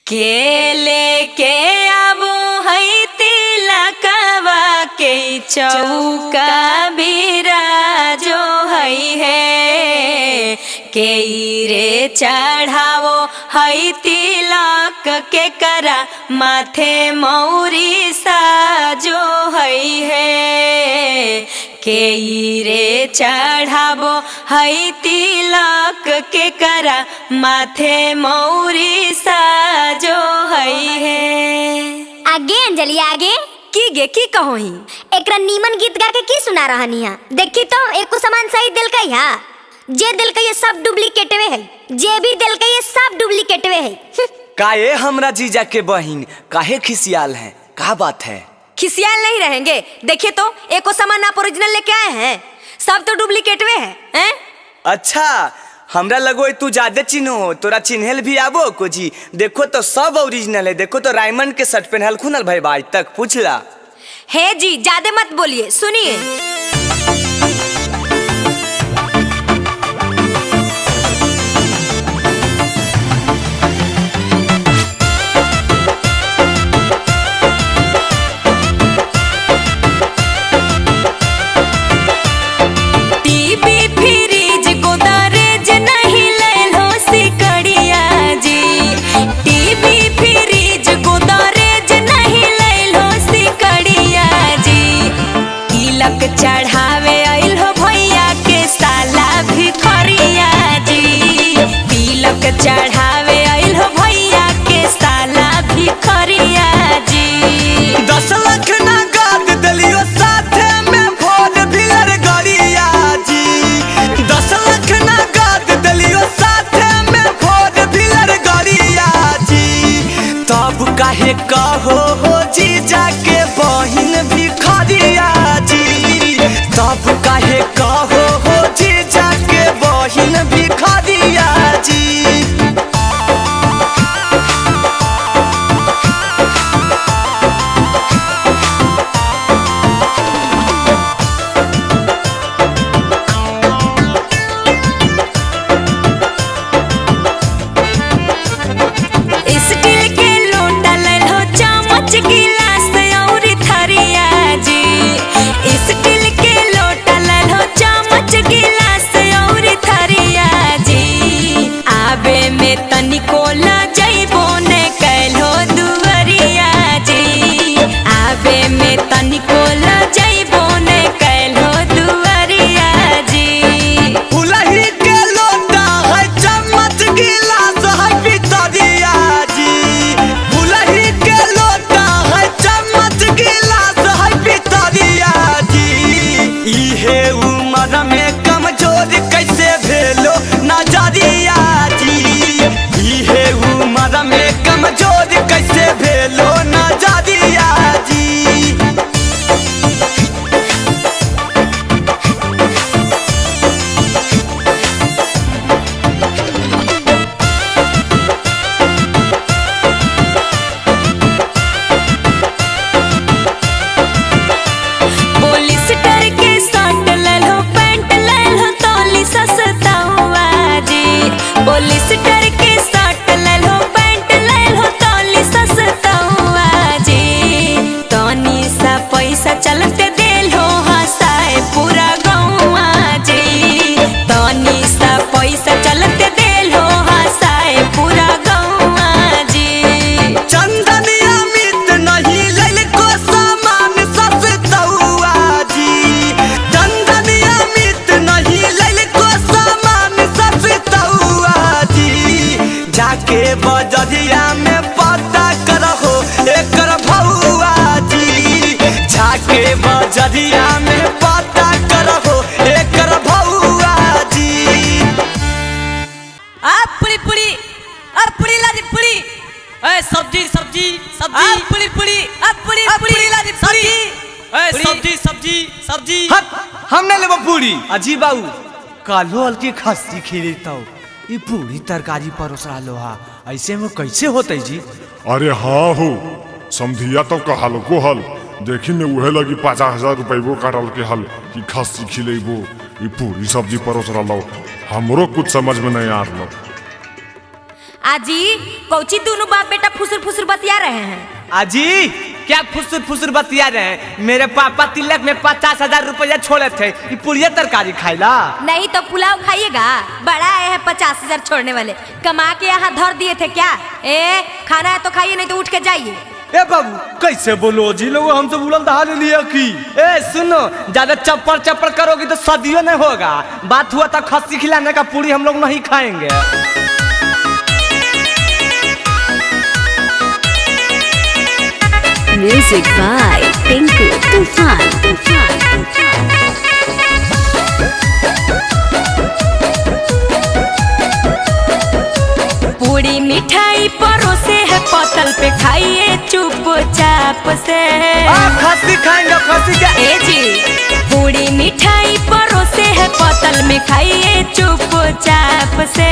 केले के आबो है तिलकवा के चौका बिराजो है हे के रे चढ़ावो है तिलक के करा माथे मौरी साजो है हे के रे चढ़ावो है तिलक के करा माथे मौरी साजो है हे। आगे अंजलि आगे। की गे की कहोही? एकरा नीमन गीत गा के की सुना रहनी है? देखी तो एको सामान सही दिलकै हा, जे दिलकै है सब डुप्लीकेटवे है, जे भी दिलकै है सब डुप्लीकेटवे है। काहे हमरा जीजा के बहिन काहे खिसियाल है, का बात है? खिसियाल नहीं रहेंगे, देखिए तो एको सामान आप ओरिजिनल लेके आए हैं, सब तो डुप्लीकेटवे है हैं? अच्छा हमरा लगो तू ज्यादा चिन्हो, तोरा चिन्हल भी आबो को जी। देखो तो सब ओरिजिनल है, देखो तो रायमंड के शर्ट पहनल खुनल भाई भाई तक पूछला। हे जी ज्यादा मत बोलिए, सुनिए। टीवी फ्रिज गोदरेज नहीं लैलो सिकड़िया जी, टीवी फ्रिज गोदरेज नहीं लैलो सिकड़िया जी, तिलक चढ़ावे आइल हो भैया के साला भिखरिया जी, तिलक चढ़ावे आइल हो भैया के साला भिखरिया जी। 10 लाख नगद दिलियो साथे में फोर व्हीलर गाड़िया जी, 10 लाख नगद दिलियो साथे में फोर व्हीलर गाड़िया जी, तब काहे कहो हो जीजा के बहिन भिखारिया जी, तब काहे कहो हो जीजा के बहिन भिखारिया जी। स्टील के लोटा लैलो चम्मच गिलास और थरिया जी, स्टील के लोटा लैलो चम्मच गिलास और थरिया जी, आबे में तनिको ल जइबो ने कैलो दुअरिया जी, आबे में तनिको ल जइबो ने कैलो दुअरिया जी। फुलही के लोटा है चम्मच गिलास है पितरिया जी, फुलही के लोटा है चम्मच गिलास है पितरिया जी, इहे उम्र में कमजोर कैसे भेलो नजरिया जी, इहे उम्र में कमजोर कैसे भेलो नजरिया जी। पोलिस्टर के शर्ट लैलो पैंट लैलो तोली सस्ता हुआ जी, पोलिस्टर के शर्ट लैलो पैंट लैलो तोली सस्ता हुआ जी, तनी सा पैसा चलते देलो हंसाए पूरा गौआ जी, तनी सा पैसा चलते देलो हंसाए पूरा गौआ जी। चंदन अमित नहीं ललको सामान सस्तौआ जी, चंदन अमित नहीं ललको सामान सस्तौआ जी, जाके बजरिया में पता करहो एकर भौआ जी, जाके बजरिया में पता करहो एकर भौआ जी। आ पुड़ी पुड़ी आ पुड़ी लादी पुड़ी ए सब्जी सब्जी सब्जी आ पुड़ी पुड़ी आ पुड़ी पुड़ी लादी सब्जी ए सब्जी सब्जी सब्जी। हट, हम नहीं लेबो पूरी। अजी बाबू कालो हल्की खस्सी खिलेता ई पूरी तरकारी परोस रहा हा, ऐसे में कैसे होते जी? अरे हाँ हो समधिया तो कहल को हल देखी में उहे लगी 50,000 रुपये काटल के हल कि खस्सी खिलेबो ई पूरी सब्जी परोस रहा, हमरो कुछ समझ में नहीं आ रहा। आजी कौची दोनों बाप बेटा फुसुर फुसुर बतिया रहे हैं? अजी क्या फुसुर फुसुर बतिया रहे हैं? मेरे पापा तिलक में 50,000 रुपया छोड़े थे, ये पुड़िया तरकारी खाइला। नहीं तो पुलाव खाइएगा। बड़ा आए है 50,000 छोड़ने वाले, कमा के यहाँ धर दिए थे क्या? ए खाना है तो खाइए, नहीं तो उठ के जाइए। ए बाबू कैसे बोलो जी लोग, हमसे बुलंद दहा ले लिया की। ए सुनो, ज्यादा चप्पड़ चप्पड़ करोगी तो सदियों नहीं होगा। बात हुआ था खस्सी खिलाने का, पूरी हम लोग नहीं खाएंगे। Music by Tinku Tufan. Tufan. Tufan. पूरी मिठाई परोसे है पतल पे, खाइए चुपचाप से। खस्सी खाएंगे खस्सी क्या? ए जी पूरी मिठाई परोसे है पतल में, खाइए चुपचाप से।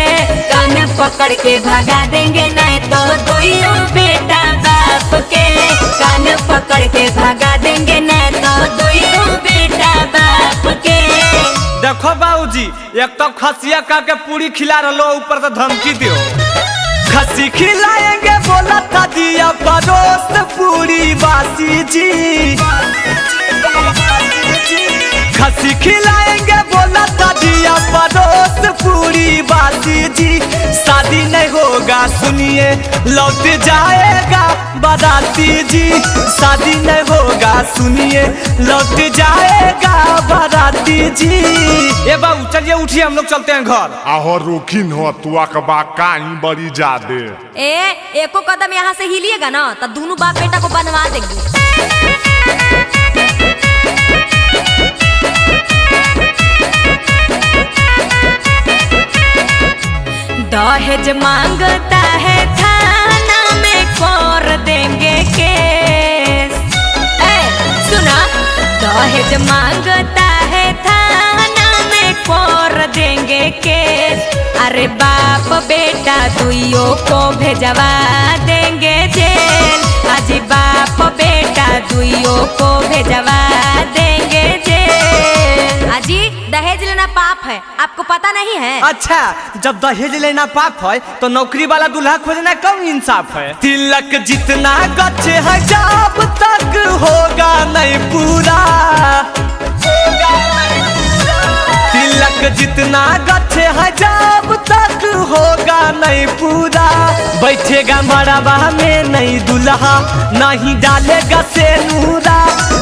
कान पकड़ के भगा देंगे नहीं तो दुइयो बेटा बाप के। कान पकड़ के भगा देंगे नहीं तो दुइयो बेटा बाप के। देखो बाबूजी, एक तो खसिया का के पूरी खिला रहो, ऊपर से धमकी दियो। खस्सी खिलाएंगे बोला था दिया परोस पूरी बासी जी। खस्सी खिलाएंगे बोला था दिया परोस पूरी बासी जी। शादी नहीं होगा सुनिए लौट जाएगा बाराती जी। शादी नहीं होगा सुनिए लौट जाएगा बाराती जी। ए बाबू चलिए उठिए, हम लोग चलते हैं घर। आहो रोकिन हो तुआ के बा काई बड़ी जादे। ए एको कदम यहाँ से हिलिएगा ना तो दोनों बाप बेटा को बनवा देंगे। दहेज मांगता है थाना में कर देंगे केस। ए सुना, दहेज मांगता है थाना में कर देंगे केस। अरे बाप बेटा दुइयों को भेजवा देंगे जेल। अजी बाप बेटा दुइयों को भेजवा देंगे जेल। अजी दहेज लेना पाप है, आपको पता नहीं है? अच्छा, जब दहेज लेना पाप है तो नौकरी वाला दूल्हा खोजना कम इंसाफ है। तिलक जितना गच्छ है जब तक होगा नहीं पूरा। तिलक जितना गच्छ है जब तक होगा नहीं पूरा। बैठेगा मड़वा में नहीं दूल्हा, नहीं डालेगा सेनूरा।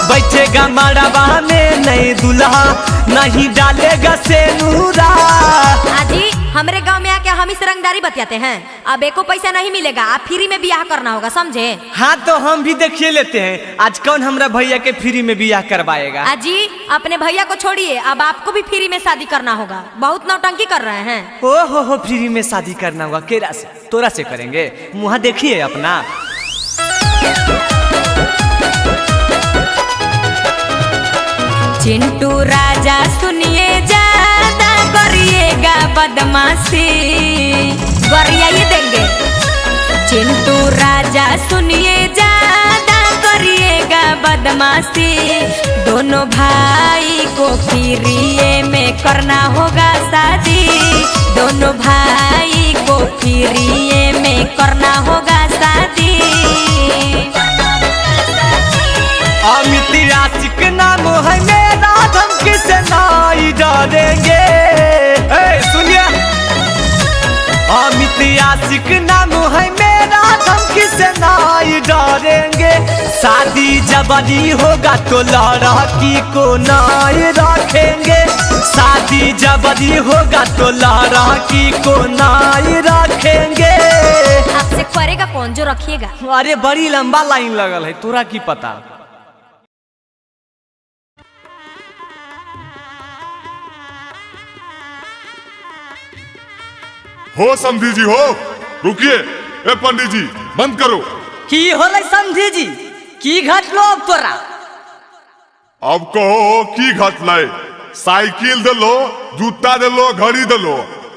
बैठेगा मड़वा में नहीं दूल्हा, नहीं डालेगा सेनूरा। आजी हमरे गांव में आके हम इस रंगदारी बतियाते हैं। अब एको पैसा नहीं मिलेगा, आप फ्री में ब्याह करना होगा, समझे? हाँ तो हम भी देखिए लेते हैं आज कौन हमरा भैया के फ्री में ब्याह करवाएगा। आजी अपने भैया को छोड़िए, अब आपको भी फ्री में शादी करना होगा। बहुत नौटंकी कर रहे हैं। ओ हो फ्री में शादी करना होगा? केरा से तोरा से करेंगे, मुँह देखिए अपना। चिंटू राजा सुनिए, ज्यादा करिएगा बदमाशी, गरियाई देंगे। चिंटू राजा सुनिए, ज्यादा करिएगा बदमाशी, दोनों भाई को फ्रीए में करना होगा शादी। दोनों भाई को फ्रीए में करना होगा शादी। अमित आशिक नाम है मेरा, धमकी से नहीं डरेंगे। सुनिए, अमित आशिक नाम है मेरा, धमकी से नहीं डरेंगे। शादी जबरी होगा तो लड़की को नहीं रखेंगे। शादी जबरी होगा तो लड़की को नहीं रखेंगे। आपसे करेगा कौन जो रखिएगा? अरे बड़ी लंबा लाइन लगल है, तोरा की पता। हो समधी जी हो, रुकिए। ए पंडित जी बंद करो। की होलै समधी जी, की घटलो अब तोरा? अब कहो की घटलै? साइकिल देलो, जूता देलो, घड़ी देलो,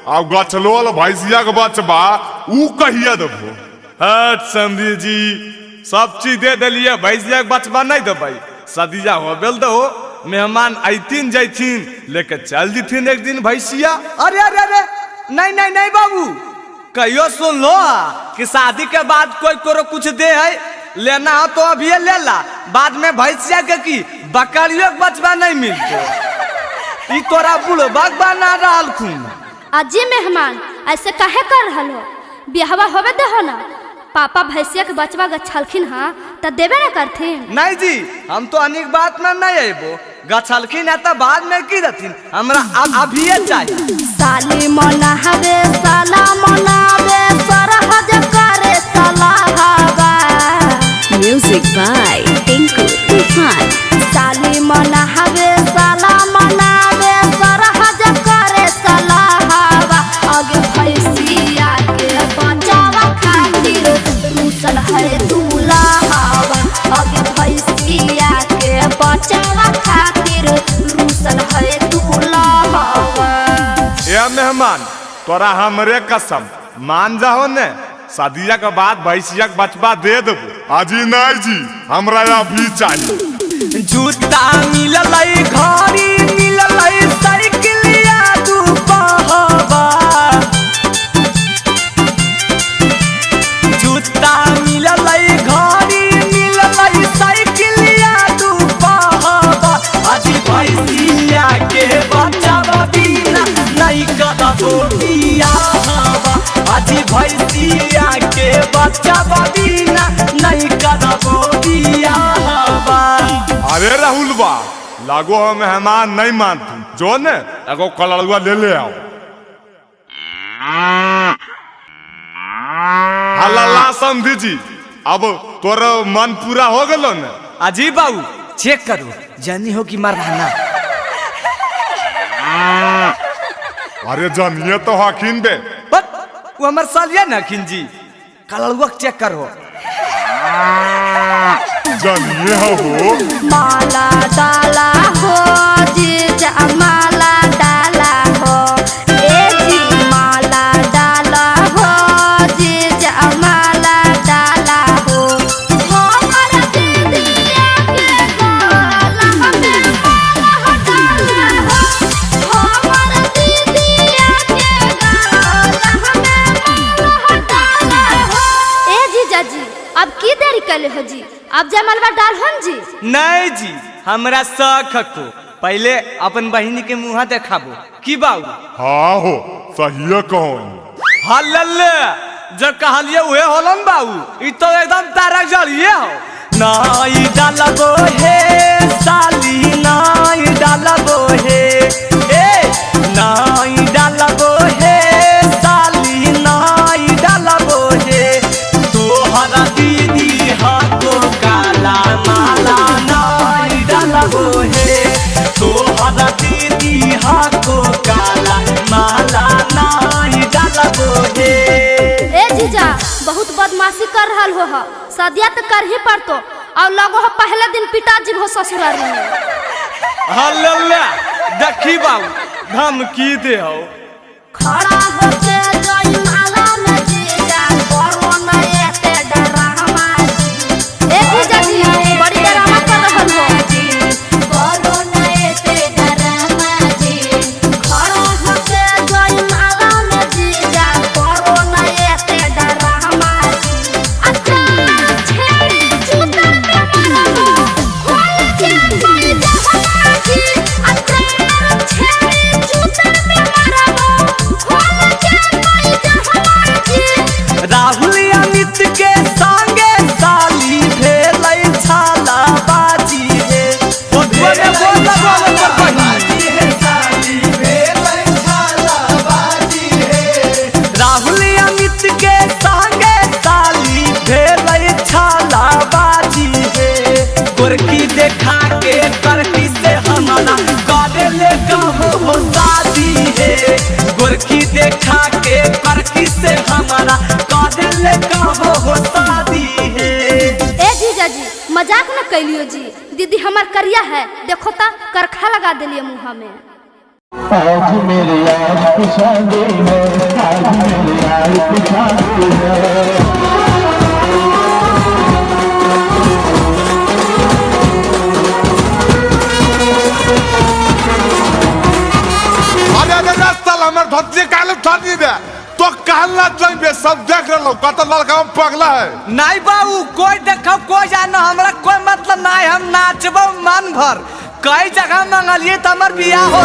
अब गछलो वाला भैंसिया के बचबा ऊ कहिया देबो? हट समधी जी, सब चीज दे देलिए, भैंसिया के बचबा नहीं देबै। सदिया हो बेल दो, मेहमान अथिन जैथिन लेके चल जिथिन एक दिन भैंसिया। अरे अरे अरे नहीं नहीं नहीं बाबू, कहियो सुन लो कि शादी के बाद कोई कोरो कुछ दे है, लेना हो तो अभी ले ला, बाद में भैंसिया के की बकरियों के बचवा नहीं मिलते। ई तोरा बुढ़बक बना रहल खून। अजी मेहमान ऐसे काहे कर रहल हो? बिहवा होवे देहो ना, पापा भैंसिया के बचवा गछलखिन हाँ त देबे ना करथिन। नहीं जी, हम तो अनेक बात में नहीं अबो, गछलखिन है तो बाद में की देथिन, हमरा अभिये चाहिए। साली मनावे साला मनावे सरहज करे सलाहवा। Music by Tinku Tufan. साली मनावे साला मनावे सरहज करे सलाहवा। आगे भैंसिया के बचावा खातिर रूसल है दूल्हावा। आगे भैंसिया के बचावा खातिर रूसल है दूल्हावा। ए मेहमान तोरा हमरे कसम मान जाहो ने, शादिया के बाद भैंसिया के बचवा दे देबो। अजी नहीं जी, हमरा अभी चाहिए। जूता मिललै, घड़ी मिललै, साइकिलिया दू पहवा। जूता मिललै, घड़ी मिललै, साइकिलिया दू पहवा। अजी भैंसिया के बचावा बिना नहीं करबो बियाहवा। अजी भैंसिया के बचावा बिना नहीं करबो बियाहवा। अरे राहुल बा, लागो हम मेहमान नहीं मानती, जो ने एगो कलरुआ ले ले आओ। हल्ला समझी जी, अब तोर मन पूरा हो गलो ने? अजी बाबू चेक करो, जानी हो कि मर्दाना। अरे जानिए तो हकीन बे। बट वो हमार सालिया ना हकीन जी, कलरुआ चेक करो। जानिए हो माला डाला हो जीजा, माला डाला हो ए जी, माला डाला हो जीजा, माला डाला हो। हमर दीदिया के गला में माला डाला हो, हमर दीदिया के गला में माला डाला हो। ए जीजा जी अब की देरी कले हो जी, अब जयमालवा डाल हन जी। नहीं जी, हमरा शौक को पहले अपन बहिनी के मुँह देखाबो की बाबू। हाँ हो सही कहो। हाँ लल्ले, जो कहलिए उहे होलन बाबू, ई तो एकदम तारा जलिए हो। नाई डालबो हे साली, नाई डालबो हे, ए नाई डालबो हे साली, नाई डालबो हे। तोहरा दीदी हाथो काला माला नाई डालबो हे, तोहरा दीदी हाथो काला माला नाई डालबो हे। ए जीजा बहुत बदमाशी कर रहल हो, सदिया तो कर ही पड़तो, और लगो हो पहले दिन पिताजी हो ससुराल में। हाँ लल्ला देखी बाबू धमकी दे हो। खड़ा होके जयमाला में जीजा करो न एते डरामा जी। ए जीजा जी बड़ी डरामा कर रहल हो। करो न एते डरामा जी। खड़ा होके जयमाला में जीजा करो न एते डरामा जी। अच्छा छेड़ी चूतर पे मारबो खोल के कोई जहना जी। अच्छा छेड़ी चूतर पे मारबो खोल के कोई जहना जी। राहुल अमित के संगे साली भेलै छाला बाजी हे। बोले बोला बोला बहिनी। राहुल अमित के संगे साली भेलै छाला बाजी हे। गोरकी देखा के करकी से हमारा करे ले कहो हो शादी हे। गोरकी देखा के करकी से हमारा करे ले कहो हो शादी हे। ए जीजा जी मजाक न कैलियो जी, दीदी हमार करिया है देखो ता करखा लगा देलिए मुँह में। आज मेरे यार की शादी है, आज मेरे यार की शादी है। अरे अरे साला हमर धोती काले उठा दे, तो तो कहला जाइबे, सब देख रहलो, कत लड़का हम पगला है। नहीं बाबू, कोई देखो कोई जानो, हमरा कोई मतलब नहीं, हम नाचबो मन भर। कई जगह मंगलिए तो हमर बियाह हो।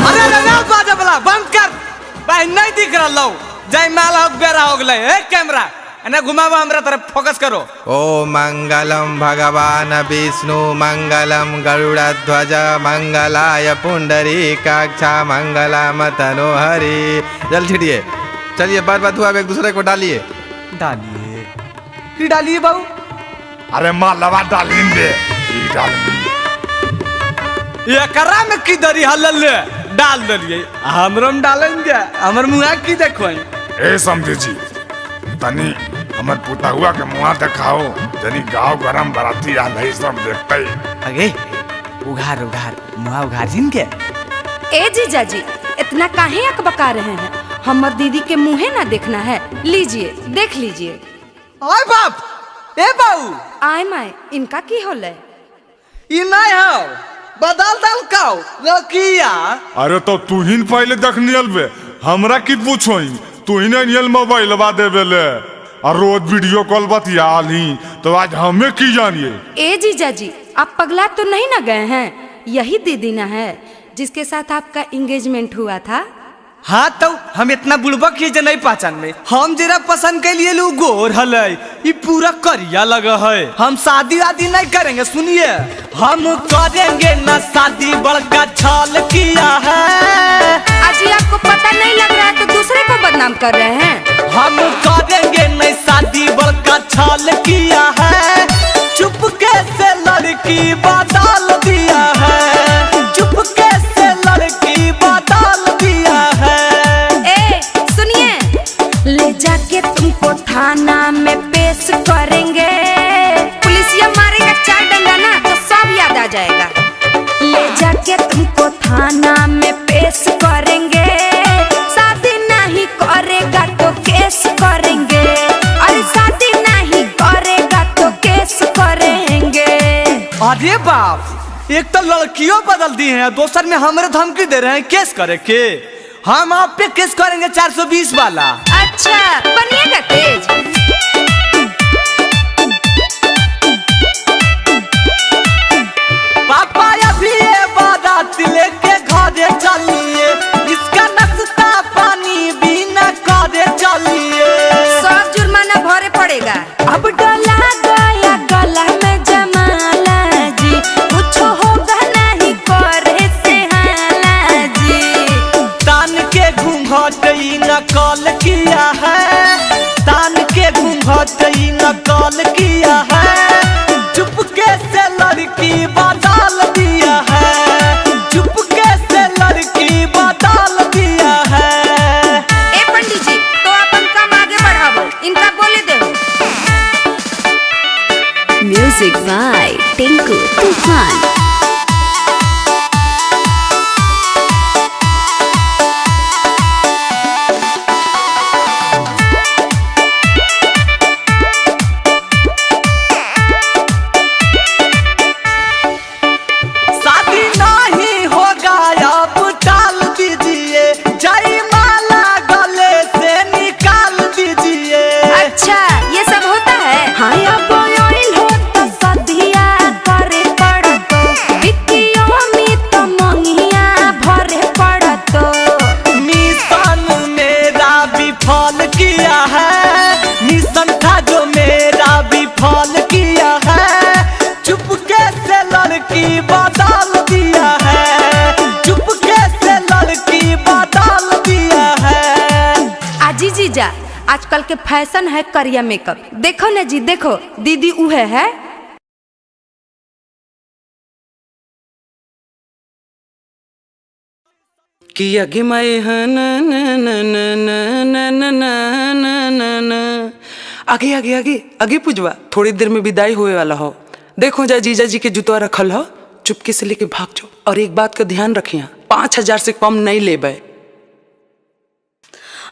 अरे अरे बाजा वाला बंद कर भाई, नहीं दिख रहा लो, जय माला हो बेरा हो गए। ए कैमरा एने घुमावा, हमरा तरफ फोकस करो। ओ मंगलम भगवान विष्णु मंगलम गरुड़ध्वज मंगलाय पुंडरीकाक्षा मंगलम तनोहरि। जल छिड़िए, चलिए बार बार हुआ, एक दूसरे को डालिए डालिए की डालिए बाबू। अरे माँ लवा डालिन दे, ई डालिन एकरा में की दरी हलल डाल दलिए, हमरो में डालेंगे, हमर मुआ की देखो। ए समझे जी, तनी हमर पुतहुआ के मुआ देखाओ, तनी गांव गरम बराती आल है, सब देखते। अगे उघार उघार मुआ उघार जिन के। ए जीजा जी, इतना काहे अकबका रहे हैं? हमर दीदी के मुँहे ना देखना है, लीजिए देख लीजिए। आय बाप, ए बाऊ, आय my, इनका की होले? ई नहीं हो, बदल दल काओ रकिया। अरे तो तू ही पहले देखनियल बे, हमरा की पूछोई? तू ही नहीं मोबाइल बा देवे ले और रोज वीडियो कॉल बतियाली, तो आज हमें की जानिए? ए जीजा जी, आप पगला तो नहीं ना गए हैं? यही दीदी ना है जिसके साथ आपका एंगेजमेंट हुआ था। हाँ तो हम इतना बुड़बक ही जे नहीं पहचान में, हम जरा पसंद के लिए लू गोर हलै, ई पूरा करिया लगा है। हम शादी वादी नहीं करेंगे, सुनिए, हम करेंगे ना शादी, बड़का छल किया है। अजी आपको पता नहीं लग रहा है तो दूसरे को बदनाम कर रहे हैं। हम करेंगे नहीं शादी, बड़का छल किया है, चुपके से लड़की बदल दिया है, चुपके से लड़की बदल दिया है। ए सुनिए, ले जाके तुमको थाना में पेश करेंगे, पुलिसिया मारेगा 4 डंडा ना तो सब याद आ जाएगा। ले जाके तुमको थाना में पेश करेंगे, शादी नहीं करेगा तो केस करेंगे। अरे शादी नहीं करेगा तो केस करेंगे। अरे बाप, एक तो लड़कियों बदल दी हैं, दोसर में हमरे धमकी दे रहे हैं केस करे के। हम आप पे केस करेंगे 420 वाला। अच्छा बनिएगा तेज। पापा अभी ये बारात लेके घरे चलिए, इसका नाश्ता पानी बिना करे चलिए, सब जुर्माना भरे पड़ेगा। अब डला गया गला में जमाला जी, कुछ होगा नहीं करे से हाला जी। तान के घूंघट ई नकल किया है, तान के घूंघट ई नकल किया है, चुपके से लड़की बदल दिया है, चुपके से लड़की बदल दिया है। ए पंडित जी, तो अपन काम आगे बढ़ाओ, इनका बोले दो। म्यूजिक बाय टिंकू तूफान। शादी नहीं होगा अब टाल दीजिए, जय माला गले से निकाल दीजिए। अच्छा ये सब होता है? हाँ अब ऑयल हो तो सदिया करे पड़तो, बिकियो में तो मंगिया भरे पड़तो। मिशन मेरा विफल किया है, मिशन था जो मेरा विफल किया है, चुपके से लड़की बदल दिया है, चुपके से लड़की बदल दिया है। आजी जीजा, आजकल के फैशन है करिया मेकअप, देखो ना जी देखो, दीदी उहे है। कि अगे मैं न न न न न न न न न न आगे आगे आगे आगे पुजवा, थोड़ी देर में विदाई होए वाला हो। देखो जा जीजा जी के जुतवा रखल हो, चुपके से लेके भाग जाओ। और एक बात का ध्यान रखिया, 5000 से कम नहीं लेबे।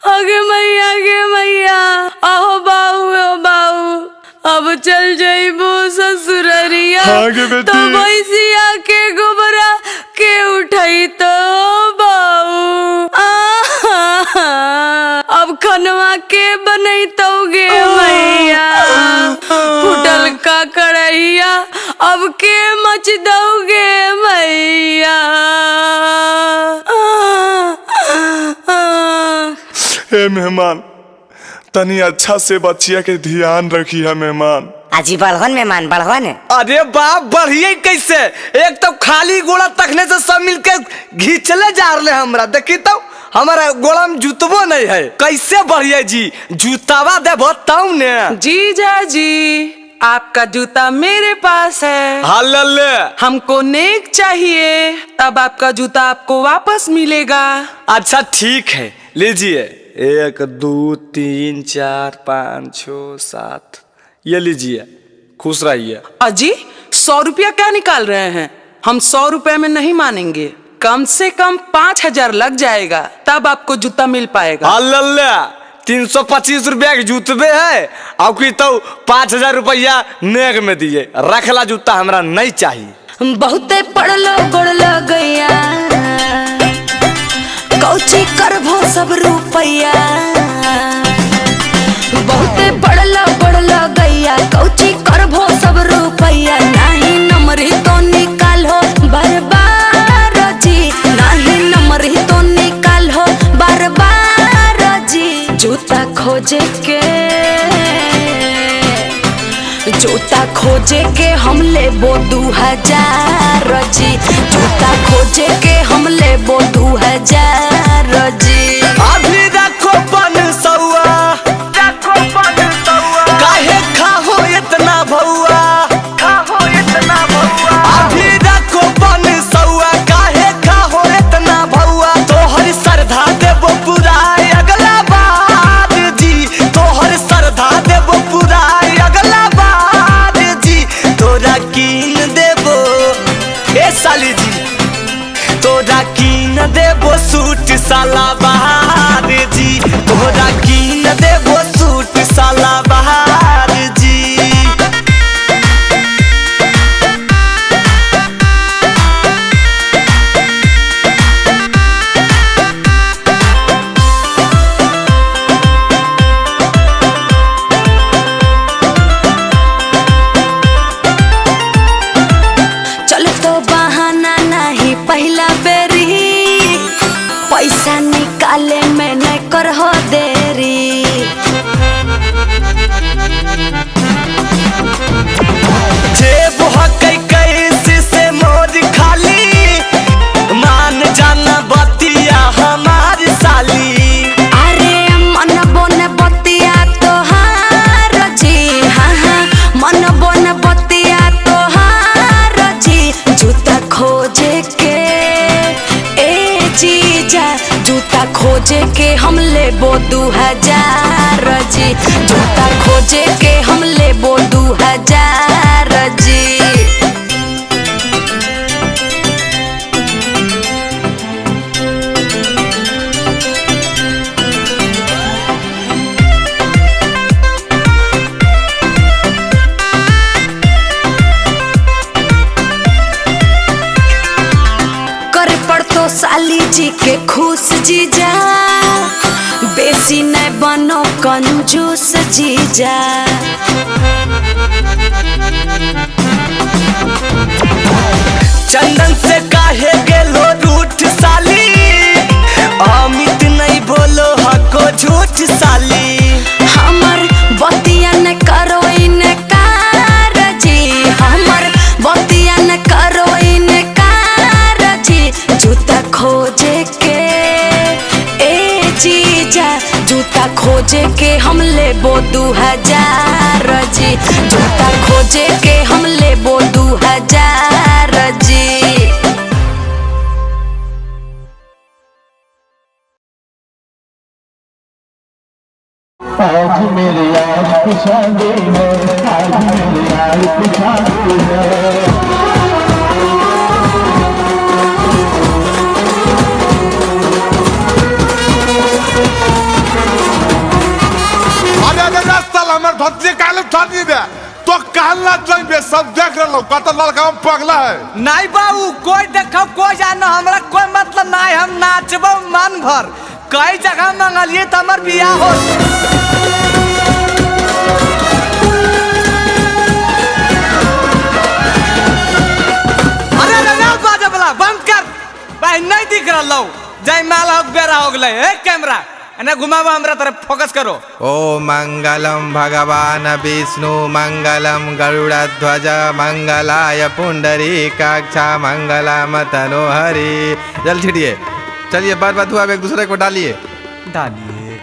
आगे मैया, आगे मैया, आहो बाऊ, ओ बाऊ, अब चल जाइबो ससुररिया हाँ गे बेटी। तो भैंसिया के गोबरा के उठाई तो बाऊ। अब खनवा के बनैतौगे मैया, फुटल का कढ़ैया अब के मच दौगे मैया। हे मेहमान, तनी अच्छा से बच्चिया के ध्यान रखी है मेहमान। अजी बढ़वन मेहमान बढ़वन। अरे बाप बढ़िए कैसे, एक तो खाली गोड़ा तखने से सब मिलके घिंचले जा रहे हमरा। देखी तो हमारा गोड़ा में जूतबो नहीं है, कैसे बढ़िए जी? जूतावा देबो तब ने। जीजा जी आपका जूता मेरे पास है। हाँ ले। हमको नेक चाहिए, तब आपका जूता आपको वापस मिलेगा। अच्छा ठीक है लीजिए, 1 2 3 4 5 6 7, ये लीजिए, खुश रहिए। अजी 100 रुपया क्या निकाल रहे हैं? हम 100 रुपये में नहीं मानेंगे, कम से कम 5000 लग जाएगा, तब आपको जूता मिल पाएगा। हाँ लल्ला 325 रुपया के जूतबे है, आपकी तो 5000 रुपया नेक में दिए। रखला जूता हमरा नहीं चाहिए। बहुते पढ़लो गोड़ लगैया, कौची करभो सब रुपैया। बहुते पढ़लो गोड़ लगैया, कौची करभो सब रुपैया। नाही नमरी तो निकालो बार बार जी, नाही नमरी तो निकालो बार बार जी। जूता खोजे के, जूता खोजे के हम लेबो 2000 जी। जूता खोजे के हम लेबो 2000 जी। अभी रखो 500, रखो 500, काहे खाहो इतना भौआ, खाहो इतना भौआ। अभी रखो 500, काहे खाहो इतना भौआ। तोहर सरधा देबो पूरा अगला बार जी, तोहर सरधा देबो पूरा अगला बार जी। तोरा कीन देबो ए साली जी, तोरा कीन देबो सूट साला बहार जी, तोरा कीन देबो सूट साला बहार जी। चल तो बहाना नहीं पहला बेरी, पैसा निकाले में नहीं करहो देरी। जेब हकै कैसे से मोर खाली, मान जाना बतिया हमार साली। अरे मन बोन बतिया तोहार जी, हाँ हाँ मन बोन बतिया तोहार जी। जूता खोजे के ए जीजा, जूता खोजे के हम लेबो 2000 जी। जूता खोजे के हम लेबो 2000 जी। कर पड़तो साली जी के खुश जीजा, बेसी नहीं बनो कंजूस जीजा। चंदन से काहे गेलो रूठ साली, अमित नहीं बोलो हको झूठ साली। हमर बतिया न करो इनकार जी, हमर बतिया न करो इनकार जी। जूता खोजे के ए जीजा, जूता खोजे के हम लेबो 2000 जी। जूता खोजे के हम लेबो 2000 जी। आज मेरे यार की शादी है, आज मेरे यार की शादी है। अरे अरे रास्ता हमर भतिया काले उठा दिए दे तो कहला जाइबे सब देख रहलो कत लड़का हम पगला है। नहीं बाबू कोई देखो कोई जानो हमरा कोई मतलब नहीं, हम नाचबो मन भर। कई जगह मंगलिए तो हमर बियाह हो। अरे रे बाजा वाला बंद कर भाई, नहीं दिख रहा लो जय माला हो बेरा हो गले। ए कैमरा अने घुमावा हमरा तरफ फोकस करो। ओ मंगलम भगवान विष्णु मंगलम गरुड़ध्वज मंगलाय पुंडरीकाक्ष मंगलम तनोहरि। जल छिड़िए, चलिए बार बार हुआ एक दूसरे को डालिए। डालिए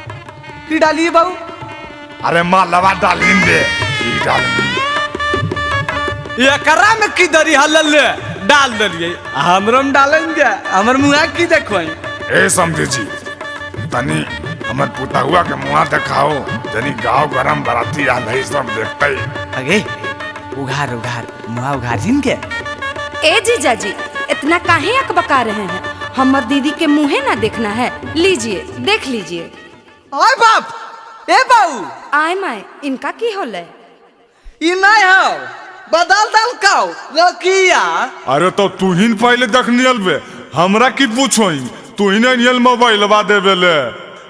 की डालिए बाबू? अरे माँ लवा डालिन दे की डाल एकरा में की दरी हलल डाल दलिए, हमरो में डालेंगे हमर मुआ की देखो। ए समझे जी तनी हमर पुतहुआ के मुआ देखाओ, तनी गांव गरम बराती आल है सब देखते। अगे उघार उघार मुआ उघार जिन के। ए जीजा जी इतना काहे अकबका रहे हैं, हमर दीदी के मुँहे ना देखना है, लीजिए देख लीजिए। आय बाप ए बाऊ आय my इनका की होले? ई नहीं हो बदल दल काओ लकिया। अरे तो तू ही पहले देखनी अलबे, हमरा की पूछोई? तू ही नहीं मोबाइल बा देवे ले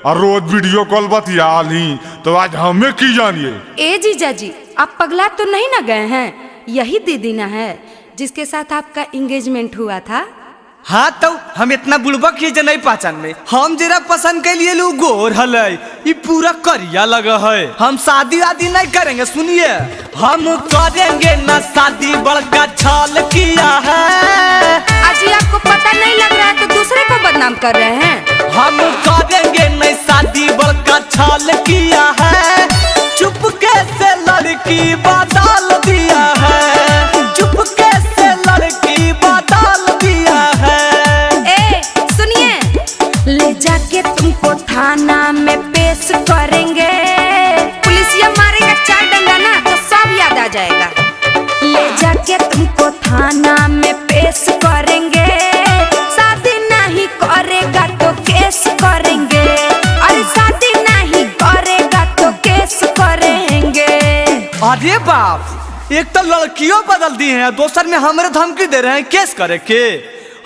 और रोज वीडियो कॉल बतियाली, तो आज हमें की जानिए? ए जीजा जी आप पगला तो नहीं ना गए हैं, यही दीदी ना है जिसके साथ आपका एंगेजमेंट हुआ था। हाँ तो हम इतना बुड़बक ही जे नहीं पहचान में, हम जरा पसंद के लिए लोग गोर हले ये पूरा करिया लगा है। हम शादी वादी नहीं करेंगे, सुनिए हम करेंगे ना शादी, बड़का छल किया है। अजी आपको पता नहीं लग रहा है तो दूसरे को बदनाम कर रहे हैं। हम करेंगे नहीं शादी, बड़का छल किया है, चुपके से लड़की बदल दिया है, चुपके से लड़की बदल दिया है। ए सुनिए, ले जाके तुमको थाना में पेश करेंगे, पुलिसिया मारेगा 4 डंडा ना तो सब याद आ जाएगा। ले जाके तुमको थाना में पेश करेंगे, शादी नहीं करेगा तो केस करेंगे, अरे शादी नहीं करेगा तो केस करेंगे। अरे बाप, एक तो लड़कियों बदल दी है, दोसर में हमरे धमकी दे रहे हैं केस करे के।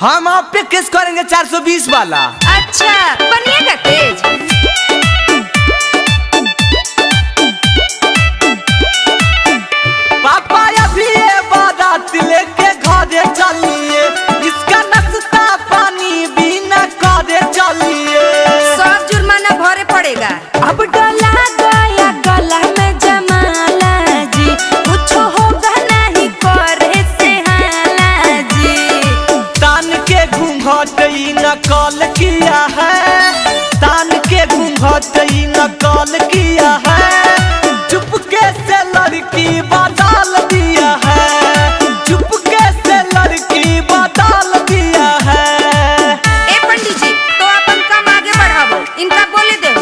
हम आप पे केस करेंगे 420 वाला। अच्छा बनिएगा तेज। पापा अभी ये बारात लेके घरे चलिए, इसका नाश्ता पानी बिना करे चलिए, सब जुर्माना भरे पड़ेगा। अब डला गया गला में जमाला जी, कुछ होगा नहीं करे से हाला जी। तान के घूंघट ई नकल किया है, तान के घूंघट ई नकल किया है, चुपके से लड़की बदल दिया है, चुपके से लड़की बदल दिया है। ए पंडित जी तो अपन काम आगे बढ़ावो, इनका बोले दो।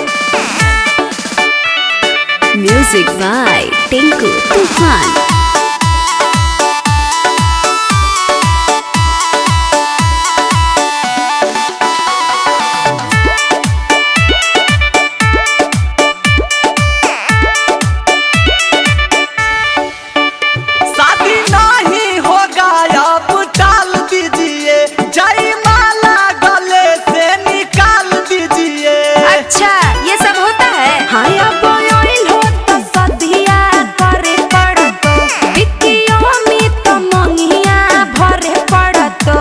Music by Tinku Tufan. शादी नहीं होगा अब टाल दीजिए, जय माला गले से निकाल दीजिए। अच्छा ये सब होता है? हाँ अब ऑयल हो तो सदिया करे पड़तो, बिकियो में तो मंगिया भरे पड़तो।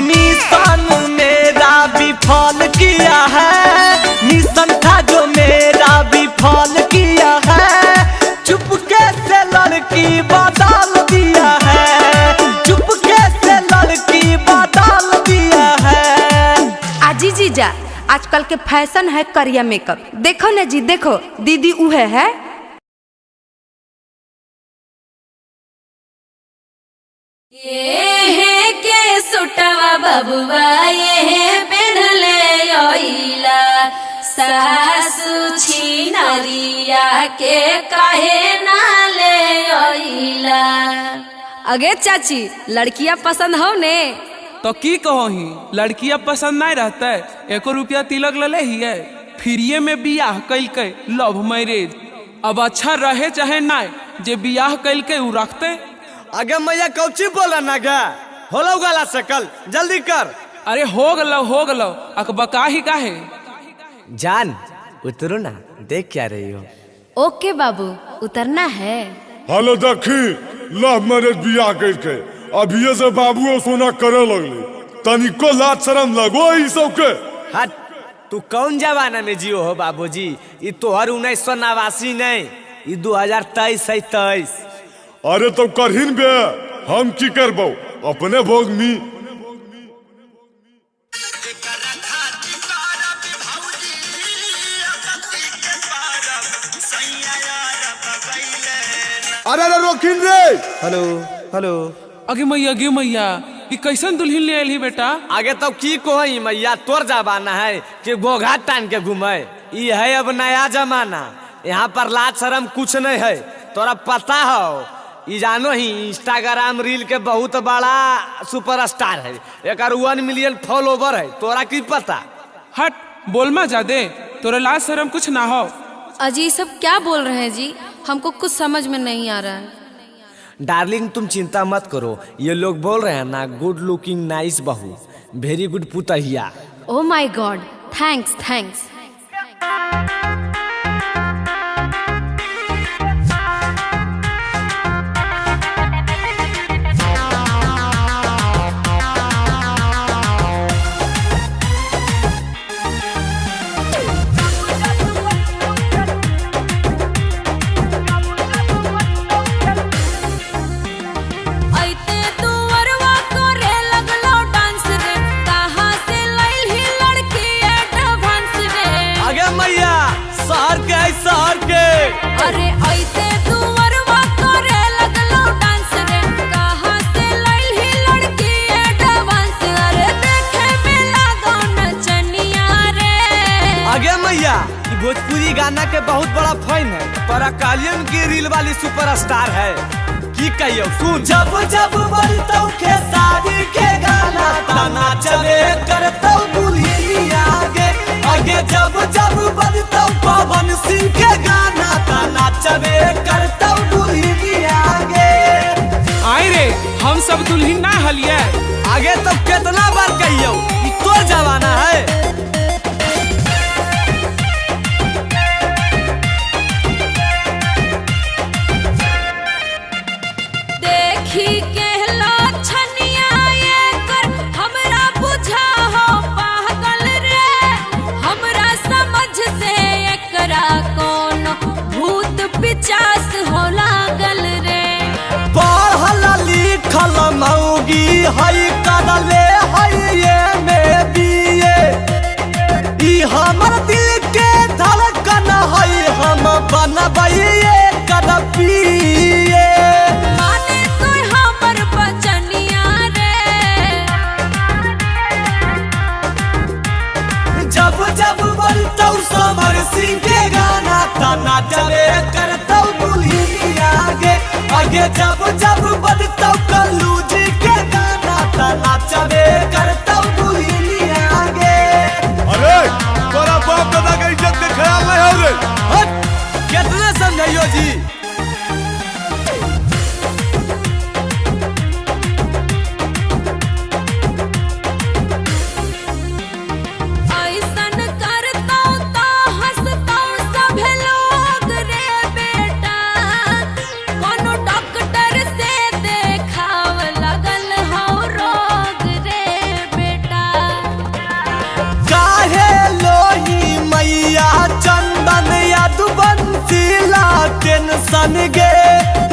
मिशन मेरा विफल किया है, मिशन था जो मेरा विफल किया है, चुपके से लड़की बदल दिया है, चुपके से लड़की बदल दिया है। आजी जीजा आजकल के फैशन है करिया मेकअप, देखो ना जी देखो दीदी उहे है। ये के सुटवा बबुआ ये पेन्हले ओइला, सासु छिनरिया के काहे ना ले ओइला। अगे चाची लड़कियां पसंद हो ने? तो की कहो ही लड़कियां पसंद नहीं रहता है, एको रुपया तिलक ले ही है, फ्रीये में बियाह कैलकै लव मैरिज। अब अच्छा रहे चाहे ना, जे बियाह कैल के उ रखते। आगे मैया कौची बोला ना गा, होलो गला सकल जल्दी कर। अरे हो गलो हो गलो, अकबका ही काहे। जान उतरो ना, देख क्या रही हो। ओके बाबू, उतरना है। हेलो देखी, लव मैरिज बियाह करके अभिये से बाबू सोना करे लगले, तनिको लाज शरम लगो ई सब के। हट, तू कौन जमाना में जियो हो बाबूजी, ई तोहर 1989 नहीं, ई 2023 है 23। अरे तो करहिन बे, हम की करबो अपने भोग मी। अरे अरे रोकिन रे। हेलो हेलो। अगे मैया अगे मैया, ई कैसन दुल्हन ले आइली बेटा। आगे तो की कोई मैया, तोर जमाना है कि गोघा टान के घूमे, ई है अब नया जमाना, यहाँ पर लाज शरम कुछ नहीं है। तोरा पता हो, ई जानो ही इंस्टाग्राम रील के बहुत बड़ा सुपरस्टार है, एक 1 मिलियन फॉलोवर है, तोरा की पता। हट बोल मा जादे, तोरा लाज शरम कुछ ना हो। अजी सब क्या बोल रहे हैं जी, हमको कुछ समझ में नहीं आ रहा है। डार्लिंग तुम चिंता मत करो, ये लोग बोल रहे हैं ना गुड लुकिंग नाइस बहू, वेरी गुड पुतहिया। Oh my god, thanks thanks. अरे ऐते दुवरवा करे लगलो डांस रे, कहां से लइल ही लड़की एडवांस। अरे देखे में लागो नचनिया रे। आगे मैया, भोजपुरी गाना के बहुत बड़ा फैन है, पर अकालियन की रील वाली सुपरस्टार है, की कहियो सुन। जब जब बजतौ खेसारी के गाना, ताना चले करतौ दुल्हनिया गे। आगे जब जब बजतौ पवन सिंह के गाना, ताना चले करतौ दुल्हनिया गे। आए रे, हम सब दुल्हन ना हलिए। आगे तो कितना बार कहियो, ई तोर जमाना है। देखी के लछनिया एकर हमरा बुझा हो पागल रे, हमरा समझ से एकरा कोनो भूत पिचास हो लागल रे। पढ़ल लिखल मौगी हई करले हई एम बीए, ई हमर दिल के धड़कन हई, हम बनबै एकर पिए। जब जब बजतौ समर सिंह के गाना, ताना चले करतौ दुल्हनिया गे। आगे जब जब बजतौ कल्लू जी के गाना, ताना चले करतौ दुल्हनिया गे। अरे तोरा बाप दादा के इज्जत के ख्याल नहीं हो रे। हट, कितना समझाइयो जी। टेंशन गे